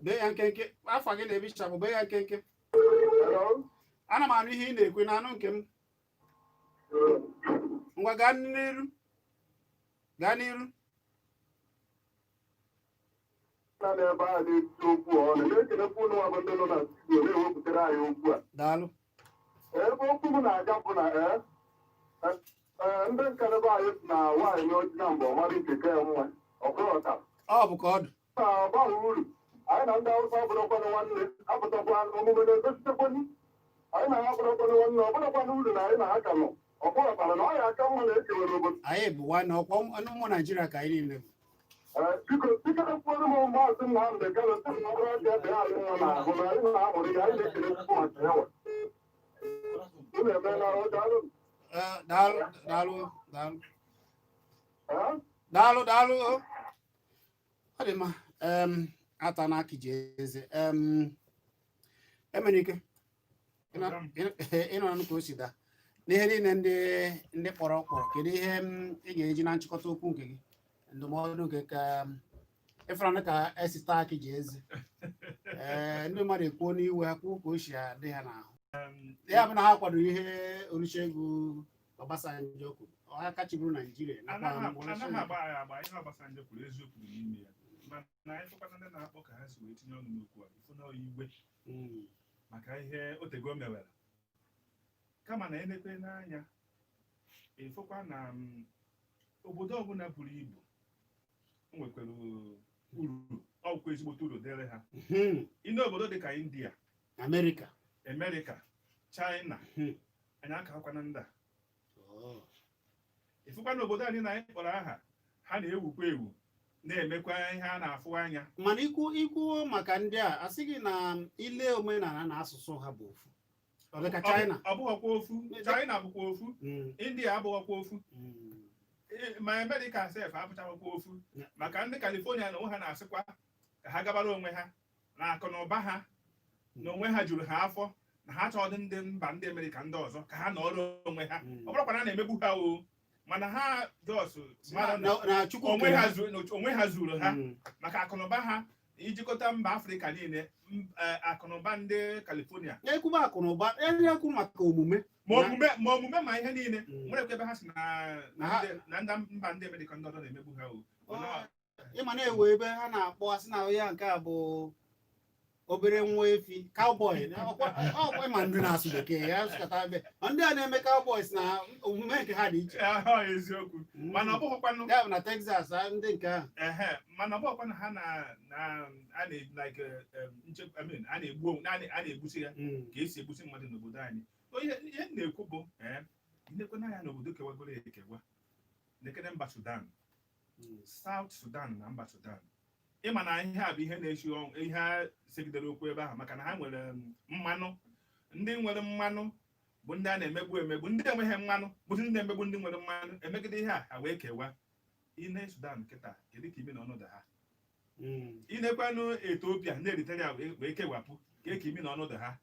bee ya nkenke. Afa gị na ebe isi akpọ, bee ya nkenke. Ana m anụ ihe ị na-ekwu na anụ nke m. Ngwa, gaa n'iru, gaa n'iru. Na ebe a na-eti okwu ọnụ na-ekelekwa ụnụ bụ ndị nọ na studio na-ewepụtara anyị okwu a. Daalụ. Ebe okwu m na-aga bụ na ee, ndị nkalebe anyị si na nwaanyị n'oji na mbụ ọmara nke ka ya nwa ọkọlọta. Ọ bụ ka ọ dị. Na ọbaghị uru, anyị na ndị Awụsa bụrụkwanụ nwanne, apụtakwa omume na-egositekwanụ anyị na ha bụrụkwanụ nwanne. Ọ bụrụkwanụ uru na anyị na ha ka nọ, ọkọlọtara na ọ ya aka mma na ekewere obodo. Anyị bụ nwanne, ọkwa ụmụ Naijiria ka anyị niile bụ. Ee, biko, tikere m Maazị Nnamdị Kanu, sị na ọ bụrụ aka ebe anyị nọ n'ahụ na anyị na-amụrụ ya, anyị na-ekele Chukwu maka ya nwa. Unu emeela, ọ daalụ. Ee, daalụ, daalụ, daalụ. Ee? Daalụ, daalụ o. Ọ dị mma. Ata na akị ji eze. Emere ike ịnọ ka o si daa n'ihe niile ndị kpọrọ, kedu ihe ị ga-eji na nchịkọta okwu nke gị, ndụmọdụ nke ka ịfụranụ ka esi taa akị ji eze? Ee, ndị mmadụ ekwuo n'iwe ha, kwuo ka o si adị ha n'ahụ. Ya bụ na ha kwadoro ihe Olusegun Obasanjo kwuru, ọ aka chịburu Naijiria nakwa Anaghị agba ya agba. Ihe Obasanjo kwuru, eziokwu dị n'ime ya, mana anyị fụkwana ndị na-akpọ ka ha si wee tinye ọnụ n'okwu a, ifu na iwe maka ihe otego mewere, kama na enepe n'anya ịfụkwa na obodo ọbụla buru ibu o nwekwara uru, ọkwa ezigbote uru dịrị ha. Ine obodo dịka India, Amerịka, Amerịka, China, anyị aka ndị a. Ịfụkwa na obodo anyị na anyị kpọrọ aha ha na-ewukwa ewu, na-emekwa ihe a na-afụ anya. Mana ikwu maka ndị a, asị gị na ile omenala na asụsụ ha bụ ofu, ọ dịka China. Ọ bụghọkwa ofu. China bụkwa ofu, India abụghọkwa ofu, ma Amerịka sef abụchaghịkwa ofu, maka ndị California na onwe ha na-asịkwa ka ha gabara onwe ha na akụ na ụba ha na onwe ha juru ha afọ, na ha chọọdị ndị mba ndị Amerịka ndị ọzọ ka ha nọrọ onwe ha. Ọ bụrụkwa na a na-emegbu ha o, mana ha just mara na na Chukwu onwe kere ha onwe ha zuru ha, maka akụnụba ha ijikọta mba Afrịka niile, akụnụba ndị California. Ekwube akụ na ụba, ekwu maka omume. Ma omume ma ihe niile, nwere ebe ha si na Na na ndị mba ndị Amerịka ndị ọzọ na-emegbu ha o. Mana Ịma na-ewe ebe ha na-akpọ asị na ya nke a bụ obere nwa efi, cowboy. Ọkwa ịma ndị na-asụ bekee ya sụkata ebe ndị a na-eme cowboys na omume nke ha dị iche. Ọ eziokwu, mana ọ bụghịkwanụ Ya bụ na Texas, ndị nke ahụ. Ehe, mana ọ bụghịkwanụ ha na a na like nchekwa, I mean, a na-egbu a na-egbusi ya ka esi egbusi mmadụ n'obodo anyị. So ihe m na-ekwu bụ ilekwana anya n'obodo kewagoro ekewa, lekere mba Sudan, South Sudan na mba Sudan. Ịma na ihe a bụ ihe na-echi ihe a segidere okwu ebe ahụ, maka na ha nwere mmanụ. Ndị nwere mmanụ bụ ndị a na-emegbu emegbu, ndị enweghị mmanụ bụ ndị na-emegbu ndị nwere mmanụ. Emegide ihe a, ha wee kewa. Ine Sudan kịta, kedu ka ime na ọnọdụ ha? Inekwanụ Ethiopia na Eritrea wee kewapụ, ka eke ime na ọnọdụ ha.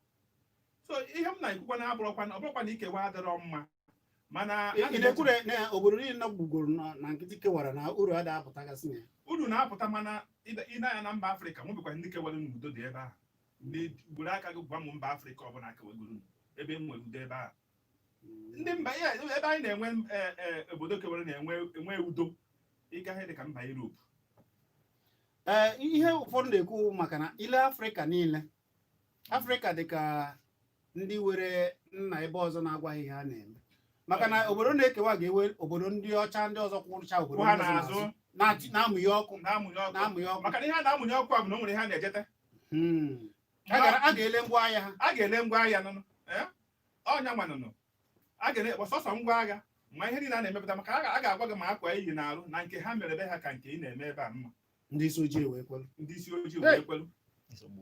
So ihe m na-ekwukwa na abụrụkwa ọ bụrụkwa na ikewa adịrọ mma, mana Ị na-ekwu na obodo niile gbugoro na nkịtị kewara na uru ada apụtagasị na ya? Uru na-apụta, mana ị na-anya na mba Afrịka, nwebekwa ndị kewara n'udo dị ebe ahụ. Ndị were aka gị gwa m mba Afrịka ọbụla kewegoro ebe m nwere udo ebe ahụ. Ndị mba ya ebe anyị na-enwe obodo kewara na-enwe enwe udo, ịga ihe dị ka mba Europe. Ee, ihe ụfọdụ na-ekwu maka na ile Afrịka niile, Afrịka dị ka ndị were nna ebe ọzọ na-agwaghị ihe ha na-eme, maka na obodo na-ekewa ga-ewe obodo ndị ọcha ndị ọzọ kwụrụcha obodo kwụ ha ndị ọzọ n'azụ. N'azụ, na-amụnye ọkụ. Na-amụnye ọkụ. Na-amụnye ọkụ. Maka na ihe a na-amụnye ọkụ a bụ na o nwere ihe a na-ejete. A ga-ele ngwa ahịa ha. A ga-ele ngwa agha nụnụ. Ee, ọnya nwanụnụ a ga-ele sọsọ ngwa agha ma ihe niile a na-emepụta, maka a ga-agwa gị ma akwa iyi na-arụ na nke ha mere ebe ha ka nke ị na-eme ebe a mma. Ndị isi ojii wee kwelu. Ndị isi ojii wee kwelu,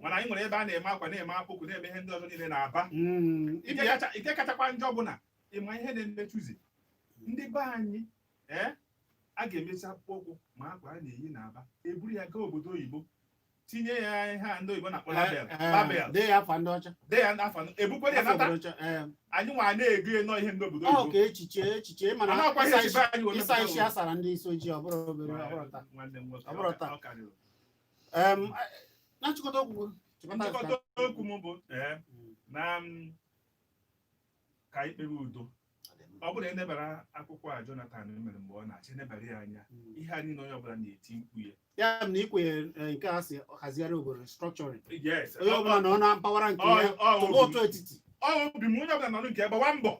mana anyị nwere ebe a na-eme akwa, na-eme akpụkụ, na-eme ihe ndị ọzọ niile na-aba. Nke kachakwa njọ bụ na ịma ihe na-emechuzi ndị be anyị, ee, a ga-emechi akpụkpọ ụkwụ ma akwa a na-eyi n'Aba, eburu ya gaa obodo oyibo, tinye ya ihe a ndị oyibo na-akpọ label. Label. Dee ya afa ndị ọcha. Dee ya n'afọ, ebukwere ya Afa nata. obodo ọcha, ee. Anyị nwa na-ego nọ ihe ndị obodo Ọ oyibo. ka echiche mana Mana ọkwa ihe ịsa echiche anyị wee ịsa mepụta isi ụwa. a sara ndị isi ojii, ọ bụrụ obere, ọ bụrụ taa. Nwanne m nwoke, Ọ bụrụ taa. ọ karịrị. Na nchịkọta okwu, chịkọta. Nchịkọta okwu m bụ na ka anyị kpebe udo. Ọ bụrụ na enebara akwụkwọ a Jonathan mere mgbe ọ na-achị, enebara ya anya, ihe a niile onye ọbụla na-eti mkpu ya. Ya bụ na ikwenye nke a sị hazigharị obodo, restructuring. Yes. Onye ọbụla nọ na mpaghara nke ya, tụba ụtụ etiti. Ọ obi m, onye ọbụla nọ nke ya, gbawa mbọ,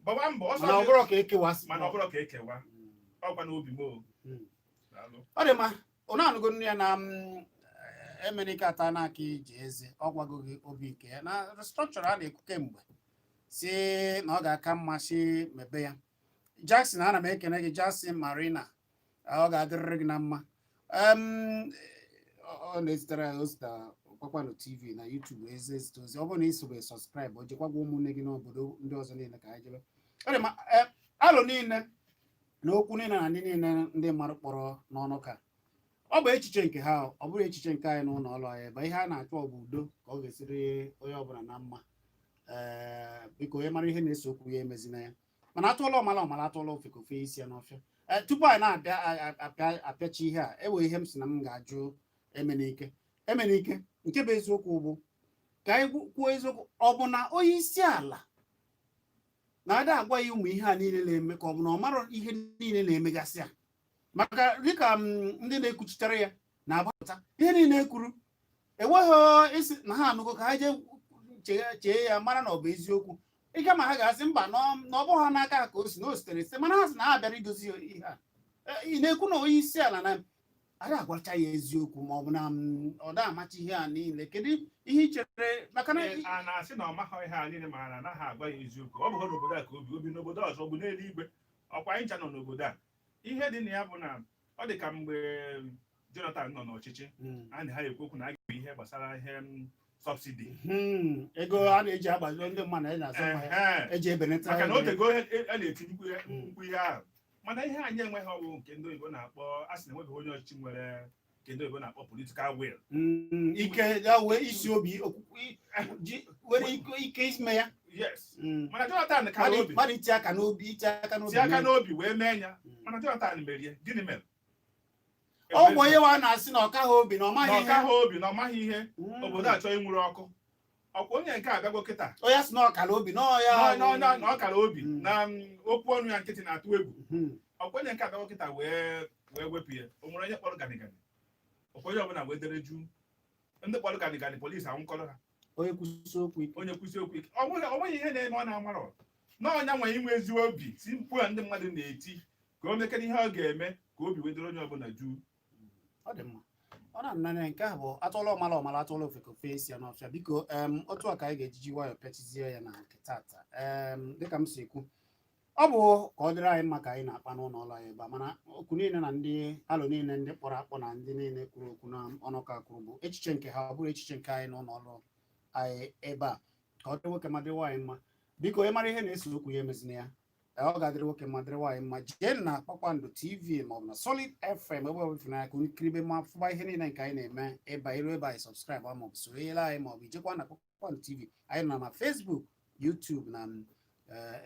gbawa mbọ ọsọ Mana ọ bụrụ ka ekewasị. Mana ọ bụrụ ka ekewa, ọkwa na obi m o. Daalụ. Ọ dị mma. Ụnụ anụgo nne ya na Emenike ata n'aka iji eze, ọ gwago gị obi nke ya na restructure a na-ekwu kemgbe si na ọ ga-aka mma si mebe ya. Jackson, ana m ekene gị. Jackson Marina, ọ ga-adịrịrị gị na mma. Ọ na-ezitere ya ozi na Kpakpando TV na YouTube, ezi ezite ozi. Ọ bụrụ na ị sobe subscribe, o jekwa gwa ụmụnne gị n'obodo ndị ọzọ niile ka anyị jebe. Ọ dị mma. Alụ niile na okwu niile na ndị niile ndị mmadụ kpọrọ n'ọnụ ka ọ bụ echiche nke ha, ọ bụrụ echiche nke anyị n'ụlọ ọrụ anyị ebe ihe a na-achọ ọ bụ udo, ka ọ ga-esiri onye ọbụla na mma. Ee, biko, onye mara ihe na-ese okwu ya emezina ya, mana atụọla ọmala ọmala, atụọla ofe ka ofe isi ya n'ọfịa. Ee, tupu anyị na-abịa apịachi ihe a, ewe ihe m sị na m ga-ajụ Emenike. Emenike, nke bụ eziokwu bụ ka anyị kwuo eziokwu, ọ bụ na onye isi ala na-ada agwa ya ụmụ ihe a niile na-eme, ka ọ bụ na ọ marọ ihe niile na-emegasị a? Maka dịka ndị na-ekwuchitere ya na-agbapụta ihe niile ekwuru, enweghị isi na ha anụgo ka ha jee chee ya mara na ọ bụ eziokwu. Ịga ma ha ga-asị mba, na ọ bụghị ha n'aka ha ka o si na o sitere site, mana ha sị na ha bịara idozi ihe a. Ị na-ekwu na onye isi ala na ada agwacha ya eziokwu, ma ọ bụ na ọ da amacha ihe a niile? Kedu ihe ị chere maka na Ee, a na-asị na ọ maghị ihe a niile, ma na anaghị agwa ya eziokwu. Ọ bụghị n'obodo a ka obi n'obodo ọzọ, ọ bụ n'eluigwe. Ọkwa anyị ncha nọ n'obodo a. Ihe dị na ya bụ na ọ dị ka mgbe Jonathan nọ n'ọchịchị, a na ha ekwu okwu na a ga-eme ihe gbasara ihe subsidy. Ego a na-eji agbaziri ndị mmadụ na-azụ mmanya, eji ebenata. Maka na o tego a na-eti mkpu ihe ahụ, mana ihe anyị enweghị ọwụ nke ndị oyibo na-akpọ, a sị na enweghị onye ọchịchị nwere nke ndị oyibo na-akpọ political will. Ike ya wee isi obi okwukwe ji were ike ime ya. Yes, mana Jonathan kara obi. Mmadụ iti aka n'obi, iti aka n'obi. Tie aka n'obi wee mee ya. Mana Jonathan merie, gịnị mere? Ọ bụ onye wa na-asị na ọka ha obi na ọ na maghị ọka ihe. Ha obi na ọ maghị ihe. Obodo achọ ịnwụrụ ọkụ. Ọkwa onye nke abịago kịta. Onye sị na ọkara obi na ọ ya. Na ọkara obi na okwu ọnụ ya nkịtị na-atụ egwu. Ọkwa onye nke abịago kịta wee Wee wepụ ya. O nwere onye kpọrọ ganigani? Ọkwa onye ọbụla wee dere juu. Ndị kpọrọ ganigani, polisi anwụkọrọ ha. Onye kwụsị okwu ike. Onye kwụsị okwu ike. Ọ nweghị ihe na-eme ọ na-amarọ na ọnya nwere inwe ezi obi si mkpu a ndị mmadụ na-eti ka o mekere ihe ọ ga-eme ka obi wedere onye ọbụla juu. Ọ dị mma, ọ na-ananya. Nke ahụ bụ atụọla ọmala ọmala, atụọla ofe ka ofe esi ya n'ọfịa. Biko, otu a ka anyị ga-ejiji nwayọọ pịachizie ya na nke tata. Dịka m si ekwu, ọ bụ ka ọ dịrị anyị mma ka anyị na-akpa n'ụlọ ọrụ anyị ebe a, mana okwu niile na ndị alụ niile, ndị kpọrọ akpọ na ndị niile kwuru okwu na ọnụka kwuru bụ echiche nke ha, ọ bụrụ echiche nke anyị n'ụlọ ọrụ anyị ebe a. Ka ọ dịrị nwoke ma dịrị nwaanyị mma. Biko, ị mara ihe na-ese okwu ya, emezina ya. Ee, ọ ga-adịrị nwoke mma, dịrị nwaanyị mma. Jee na Kpakpando TV maọbụ na Solid FM, ebe ọ bụla ka unu kiribe ma fụba ihe niile nke anyị na-eme ebe a. Iru ebe anyị, subscribe maọbụ sonyere anyị, maọbụ ijekwa na Kpakpando TV. Anyị nọ na Facebook, YouTube na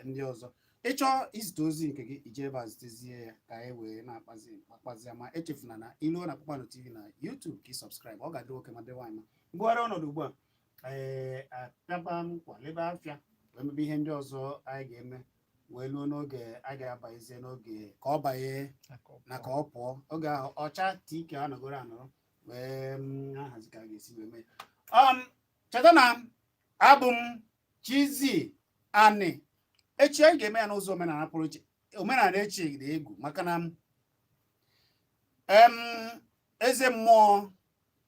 ndị ọzọ. Ịchọọ izite ozi nke gị, ije ebe a zitezie ya ka anyị wee na-akpazi akpazi. Ma echefuna na iluo na Kpakpando TV na YouTube ka ị subscribe. Ọ ga-adịrị nwoke ma dịrị nwaanyị mma. Mbugharị ọnọdụ ugbu a, ee, apịaba m kwalebe afịa wee mebe ihe ndị ọzọ anyị ga-eme wee luo n'oge a ga-abanyezie n'oge ka ọ banye na ka ọ pụọ. Oge ahụ ọcha tike anọgoro anọrọ wee ahazi ka a ga-esi wee mee. Cheta na abụ m Chizzy Ani. Echi anyị ga-eme ya n'ụzọ omenala pụrụ iche. Omenala echi dị egwu maka na eze mmụọ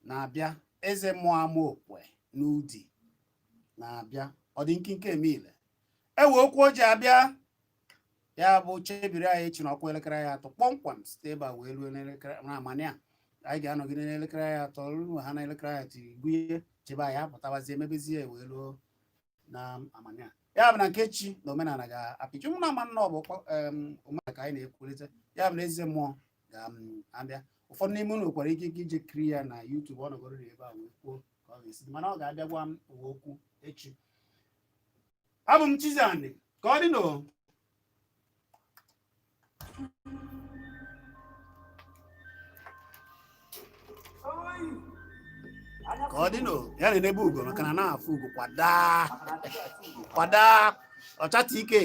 na-abịa, eze mmụọ Amaokwe n'Udi na-abịa. Ọ dị nkinke eme ile ewe okwu o ji abịa ya bụ chebiri anyị echi na ọkwa elekere anyị 3 kpọmkwem, site ebe a wee ruo n'elekere na amani a anyị ga-anọgide n'elekere anyị 3 ruo ha n'elekere anyị 3 gụnye chebe anyị apụtabazie emebezie wee ruo na amani a. Ya bụ na nke echi na omenala ga-apịchi mụ na ama nna ọ bụ omenala ka anyị na-ekwurịta. Ya bụ na eze mmụọ ga-abịa. Ụfọdụ n'ime unu nwekwara ike ije kiri ya na YouTube. Ọ nọgoro ebe a wee kwuo ka ọ ga-esi dị, mana ọ ga-abịa gwa m ụwa okwu echi. Abụ m Chizzy Ani. Ka ọ dị n'o. Ka ọ dị n'o ya na-enebe ugo maka na na-afụ ugo kwada kwada ọchata ike.